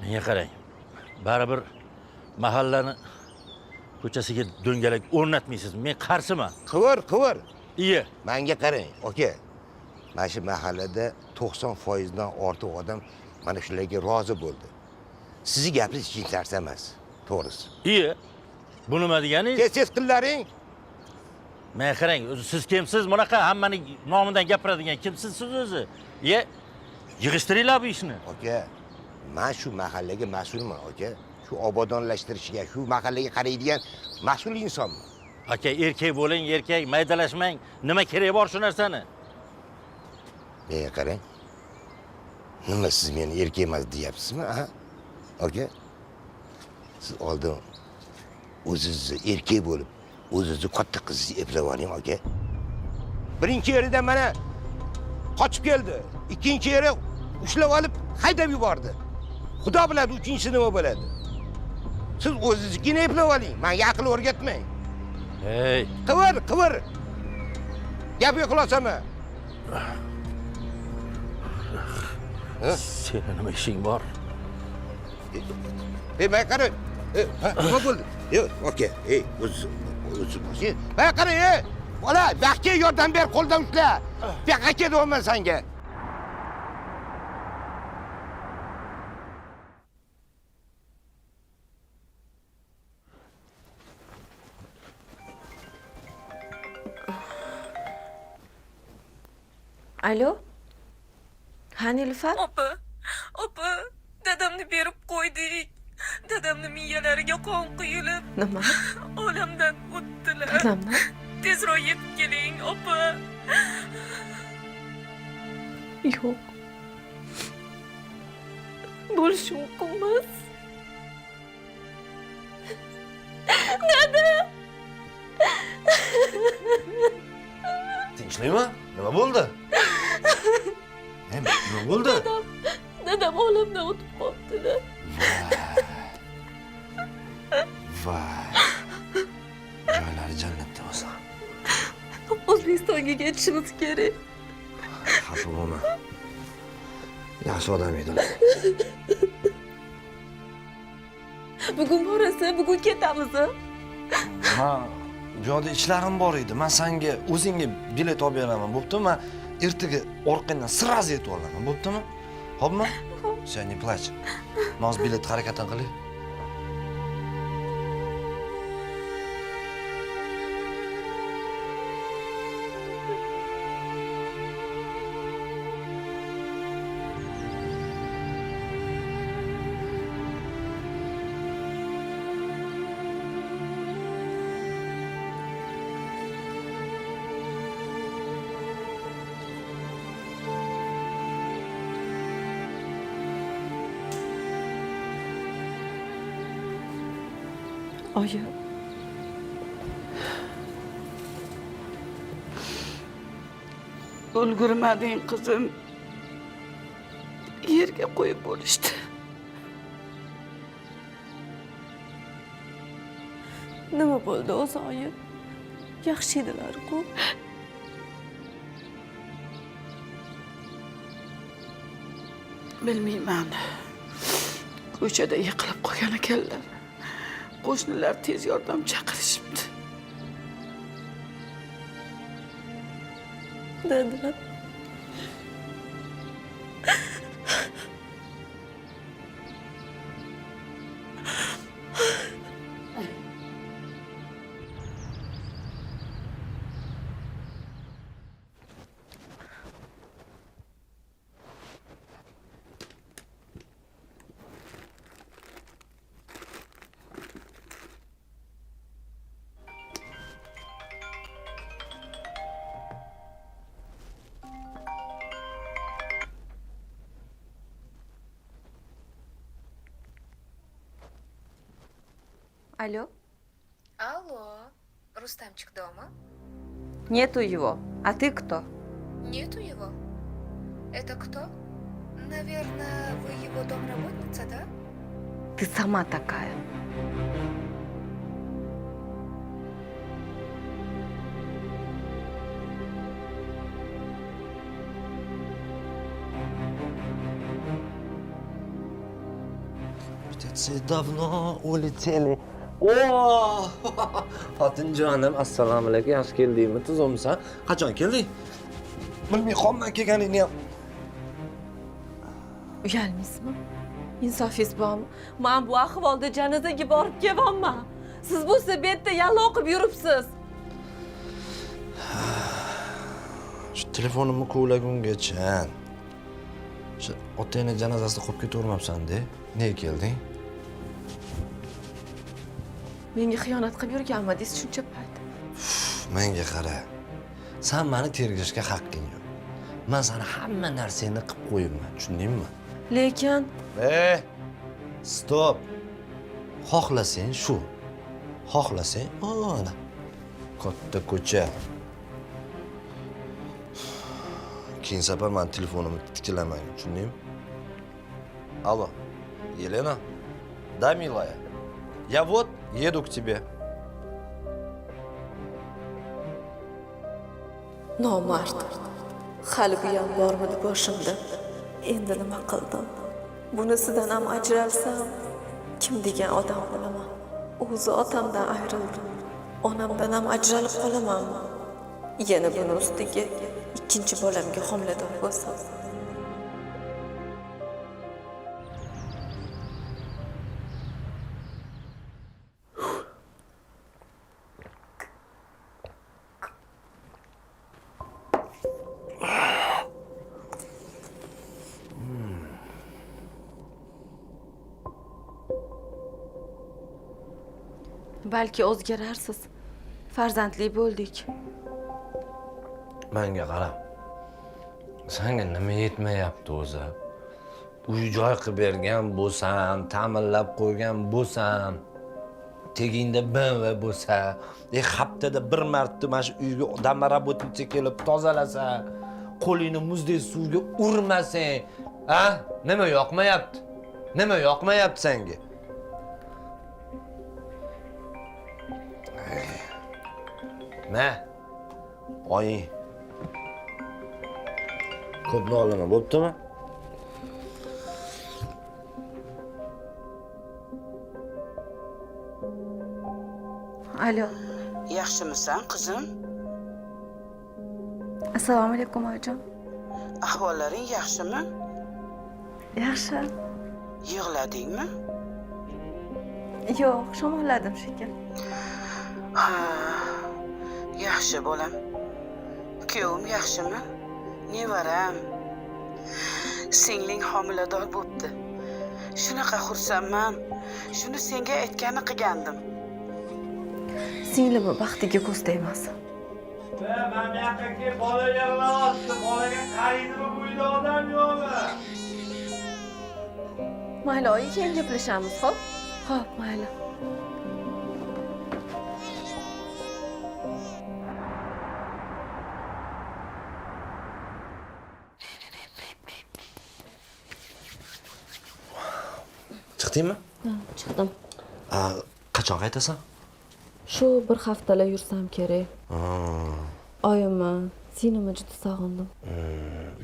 Menga qarang. Baribir mahallani ko'chasiga do'ngalak o'rnatmaysiz. Men qarshiman. Qivir, qivir. Iya. Menga qarang, aka. Mana shu mahallada 90% dan ortiq odam mana shularga rozi bo'ldi. Sizni gapingiz hech narsa emas, to'g'risi. Iya. Bu nima deganingiz? Tez-tez qillaring. Menga qarang, o'zi siz kimsiz? Bunaqa hammaning nomidan gapiradigan kimsiz siz o'zi? Iya. Yig'ishtiringlar bu ishni. Aka, men shu mahallaga mas'ulman, aka. Shu obodonlashtirishga, shu mahallaga qaraydigan mas'ul insonman. Aka, erkak bo'ling, erkak, maydalashmang. Nima kerak bor shu narsani? Menga qarang. Nima siz meni erkak emas deyapsizmi, ha? Aka, siz oldin o'zingizni erkak bo'lib, o'zingizni katta qizingizni eplab oling, aka. Birinchi yeridan mana qochib keldi. Ikkinchi yeri ushlab olib haydab yubordi. Xudo biladi uchinchisi nima bo'ladi. Siz o'zingiznikini eplab oling, menga aql o'rgatmang. Hey, qivir, qivir. Gapga xulosami? Seni nima ishing bor? Ey, menga qara. Ey, nima bo'ldi? Ey, aka, ey, o'zi o'zi boshi. Menga qara, ey! Bola, bu yordam ber, qo'ldan ushla. Bu yoqqa kel deyapman senga. Alo? Ha, Nilufar? Opa, opa, dadamni berib qo'ydik. Dadamni miyalariga qon quyilib. Nima? Olamdan o'tdilar. Dadamni? Tezroq yetib keling, opa. Yo'q. Bo'lishi mumkin emas. Dada! Tinchlikmi? Nima bo'ldi? Nima bo'ldi? Dadam olamdan o'tib qolibdilar. Voy. Joylari jannatda bo'lsin. O'zbekistonga ketishimiz kerak. Xafa bo'lma. Yaxshi odam edilar. Bugun borasiz, bugun ketamiz. Ha, bu yoqda ishlarim bor edi. Men senga o'zingga bilet olib beraman, bo'ptimi? Men ertaga orqangdan sразу yetib olaman, bo'ptimi? Xo'pmi? Sen не плачь. Men hozir bilet harakatini qilay. Oyi. Ulgurmading qizim. Yerga qo'yib bo'lishdi. Nima bo'ldi o'zi oyi? Yaxshi edilar-ku. Bilmayman. Ko'chada yiqilib qolgan ekanlar. Qo'shnilar tez yordam chaqirishibdi. Dada. Алло? Алло, Рустамчик дома? Нету его. А ты кто? Нету его? Это кто? Наверное, вы его домработница, да? Ты сама такая. Птицы давно улетели. O! Xotinjonim, assalomu alaykum. Yaxshi keldingmi? Tuzukmisan? Qachon kelding? Bilmay qolman kelganingni ham. Uyalmaysizmi? Insofingiz bormi? Men bu ahvolda janozaga borib kelyapman. Siz bo'lsa bu yerda yallo o'qib yuribsiz. Shu telefonimni kovlagungacha shu otangni janozasida qolib ketavermabsan-da. Nega kelding? Menga xiyonat qilib yurganmidingiz shuncha payt? Menga qara. Sen meni tergashga haqqing yo'q. Men seni hamma narsangni qilib qo'yibman, tushundingmi? Lekin Stop. Xohlasang shu. Xohlasang ana. Katta ko'cha. Keyin safar men telefonimni tiklamang, tushundingmi? Алло, Елена? Да, милая. Я вот еду к тебе. Nomard. Hali bu ham bormidi boshimda? Endi nima qildim? Bunisidan ham ajralsam, kim degan odam bo'laman? O'zi otamdan ayrildim. Onamdan ham ajralib qolamanmi? Yana buni ustiga ikkinchi bolamga homilador bo'lsam. Balki o'zgararsiz. Farzandli bo'ldik. Menga qara. Senga nima yetmayapti o'zi? Uy joy qilib bergan bo'lsam, ta'minlab qo'ygan bo'lsam, tegingda BMW bo'lsa, haftada bir marta mana shu uyga домработница kelib tozalasa, qo'lingni muzdek suvga urmasang, a? Nima yoqmayapti? Nima yoqmayapti senga? Ma, oying. Ko'pni olaman, bo'ptimi? Alo. Yaxshimisan, qizim? Assalomu alaykum, oyijon. Ahvollaring yaxshimi? Yaxshi. Yig'ladingmi? Yo'q, shamolladim shekilli. Ha, yaxshi bolam. Kuyovim yaxshimi? Nevaram. Singling homilador bo'pti. Shunaqa xursandman. Shuni senga aytgani qilgandim. Singlimni baxtiga ko'z tegmasin. Men bu yoqqa kelib bola yig'layapti. Bolaga qaraydimi bu uyda odam yo'qmi? Mayli, oyi, keyin gaplashamiz, xo'p? Xo'p, mayli. Chiqdingmi? Ha, chiqdim. Qachon qaytasan? Shu bir haftalar yursam kerak. Oyimni, singlimni juda sog'indim.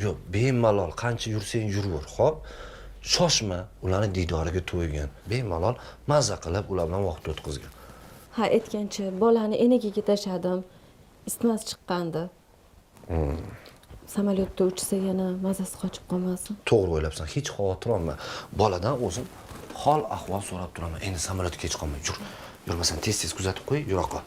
Yo'q, bemalol qancha yursang yuraver, xo'p? Shoshma, ularni diydoriga to'ygan. Bemalol mazza qilib ular bilan vaqt o'tkazgin. Ha, aytgancha, bolani enagiga tashladim. Isitmasi chiqqandi. Samolyotda uchsa yana mazasi qochib qolmasin. To'g'ri o'ylabsan, hech xavotir olma. Boladan o'zim hol ahvol so'rab turaman. Endi samolyotga kech qolma, yur. Yurmasan tez-tez kuzatib qo'y, yura qol.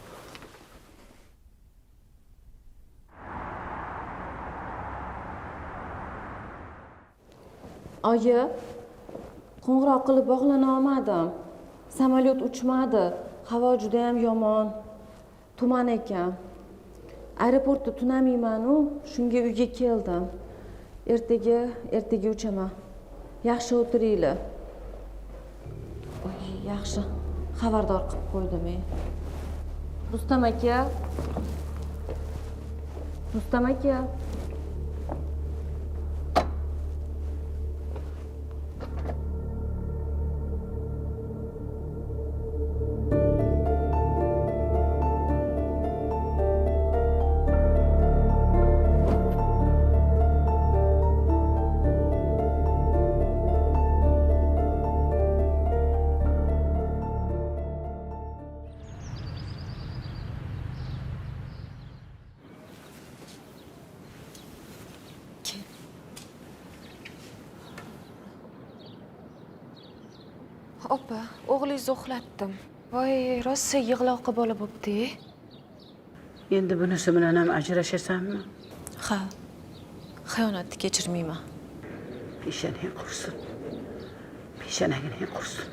Oyi, qo'ng'iroq qilib bog'lana olmadim. Samolyot uchmadi. Havo juda ham yomon. Tuman ekan. Aeroportda tunamayman-u, shunga uyga keldim. Ertaga uchaman. Yaxshi o'tiringlar. Oy, yaxshi. Xabardor qilib qo'ydim. Rustam aka. Rustam aka. Opa, o'g'lingizni uxlatdim. Voy, rosa yig'loqi bola bo'pti. Endi bunisi bilan ham ajrashasanmi? Ha. Xiyonatni kechirmayman. Peshonang qursin. Peshonangni qursin.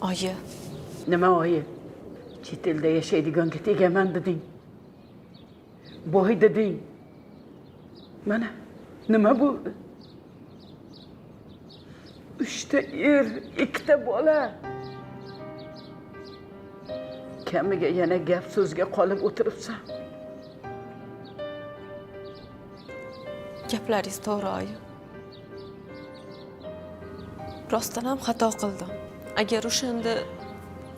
Oyi. Nima oyi? Chet elda yashaydiganga tegaman deding. Boy deding. Mana nima bo'ldi? 3 ta er, 2 ta bola. Kamiga yana gap so'zga qolib o'tiribsan. Gaplaringiz to'g'ri, oyi. Rostdan ham xato qildim. Agar o'shanda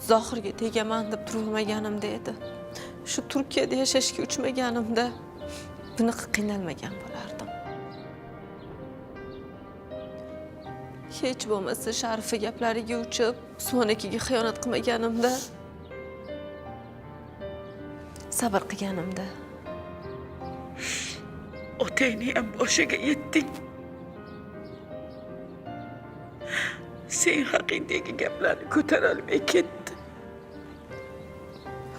Zohirga tegaman deb turmaganimda edi. Shu Turkiyada yashashga uchmaganimda bunaqa qiynalmagan bo'lardim. Hech bo'lmasa Sharifi gaplariga uchib, Usmon akaga xiyonat qilmaganimda, sabr qilganimda. Otangni ham boshiga yetding. Sen haqingdagi gaplarni ko'tarolmay ketdi.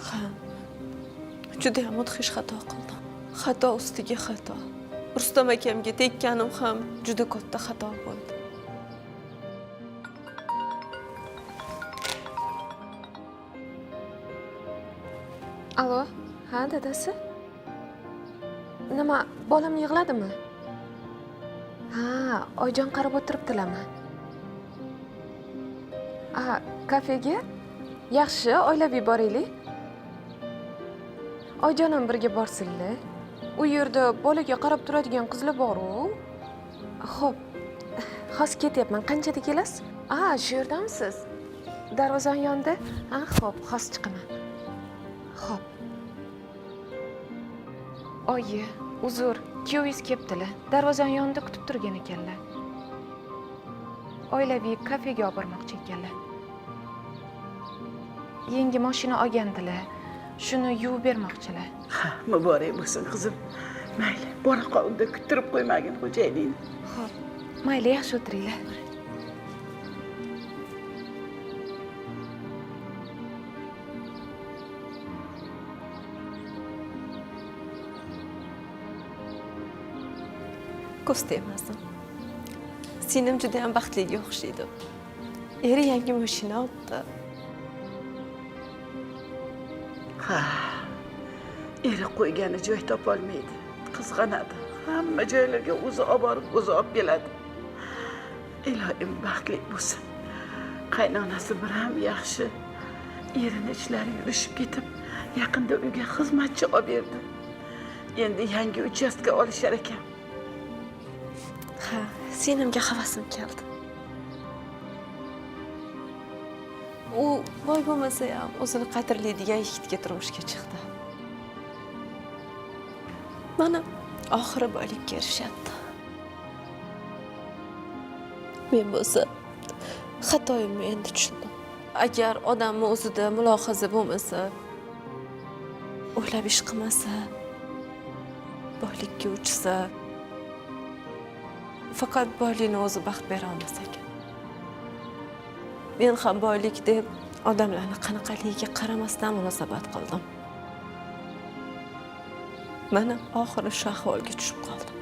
Ha. Juda ham mudhish xato qildim. Xato ustiga xato. Rustam akamga tekkanim ham juda katta xato bo'ldi. Alo, ha dadasi? Nima, bolam yig'ladimi? Ha, Oyjon qarab o'tiribdilarmi? A, kafega? Yaxshi, oilaviy boraylik. Oyjon ham birga borsinlar. U yerda bolaga qarab turadigan qizlar bor-u. Xo'p, hozir ketyapman. Qanchada kelasiz? A, shu yerdamisiz? Darvozaning yonida? Ha, xo'p, hozir chiqaman. Xo'p. Oyi, uzr, kuyovingiz kelibdilar. Darvozaning yonida kutib turgan ekanlar. Oilaviy kafega olib bormoqchi ekanlar. Yangi mashina olgandilar. Shuni yuvib bermoqchilar. Ha, muborak bo'lsin qizim. Mayli, bora qol, unda kuttirib qo'ymagin xo'jayiningni. Xo'p, mayli, yaxshi o'tiringlar. Ko'z tegmasin. Singlim juda ham baxtliga o'xshaydi. Eri yangi mashina olibdi. Ha, eri qo'ygani joy topolmaydi, qizg'anadi. Hamma joylarga o'zi olib borib, o'zi olib keladi. Iloyim baxtli bo'lsin. Qaynonasi bir ham yaxshi. Erini ishlari yurishib ketib, yaqinda uyga xizmatchi olib berdi. Endi yangi uchastka olishar ekan. Ha, singlimga havasim keldi. U boy bo'lmasa ham o'zini qadrlaydigan yigitga turmushga chiqdi. Mana oxiri boylikka erishyapti. Men bo'lsa xatoyimni endi tushundim. Agar odamni o'zida mulohaza bo'lmasa, o'ylab ish qilmasa, boylikka uchsa, faqat boylikni o'zi baxt bera olmas ekan. Men ham boylik deb odamlarni qanaqaligiga qaramasdan munosabat qildim. Mana oxiri shu ahvolga tushib qoldim.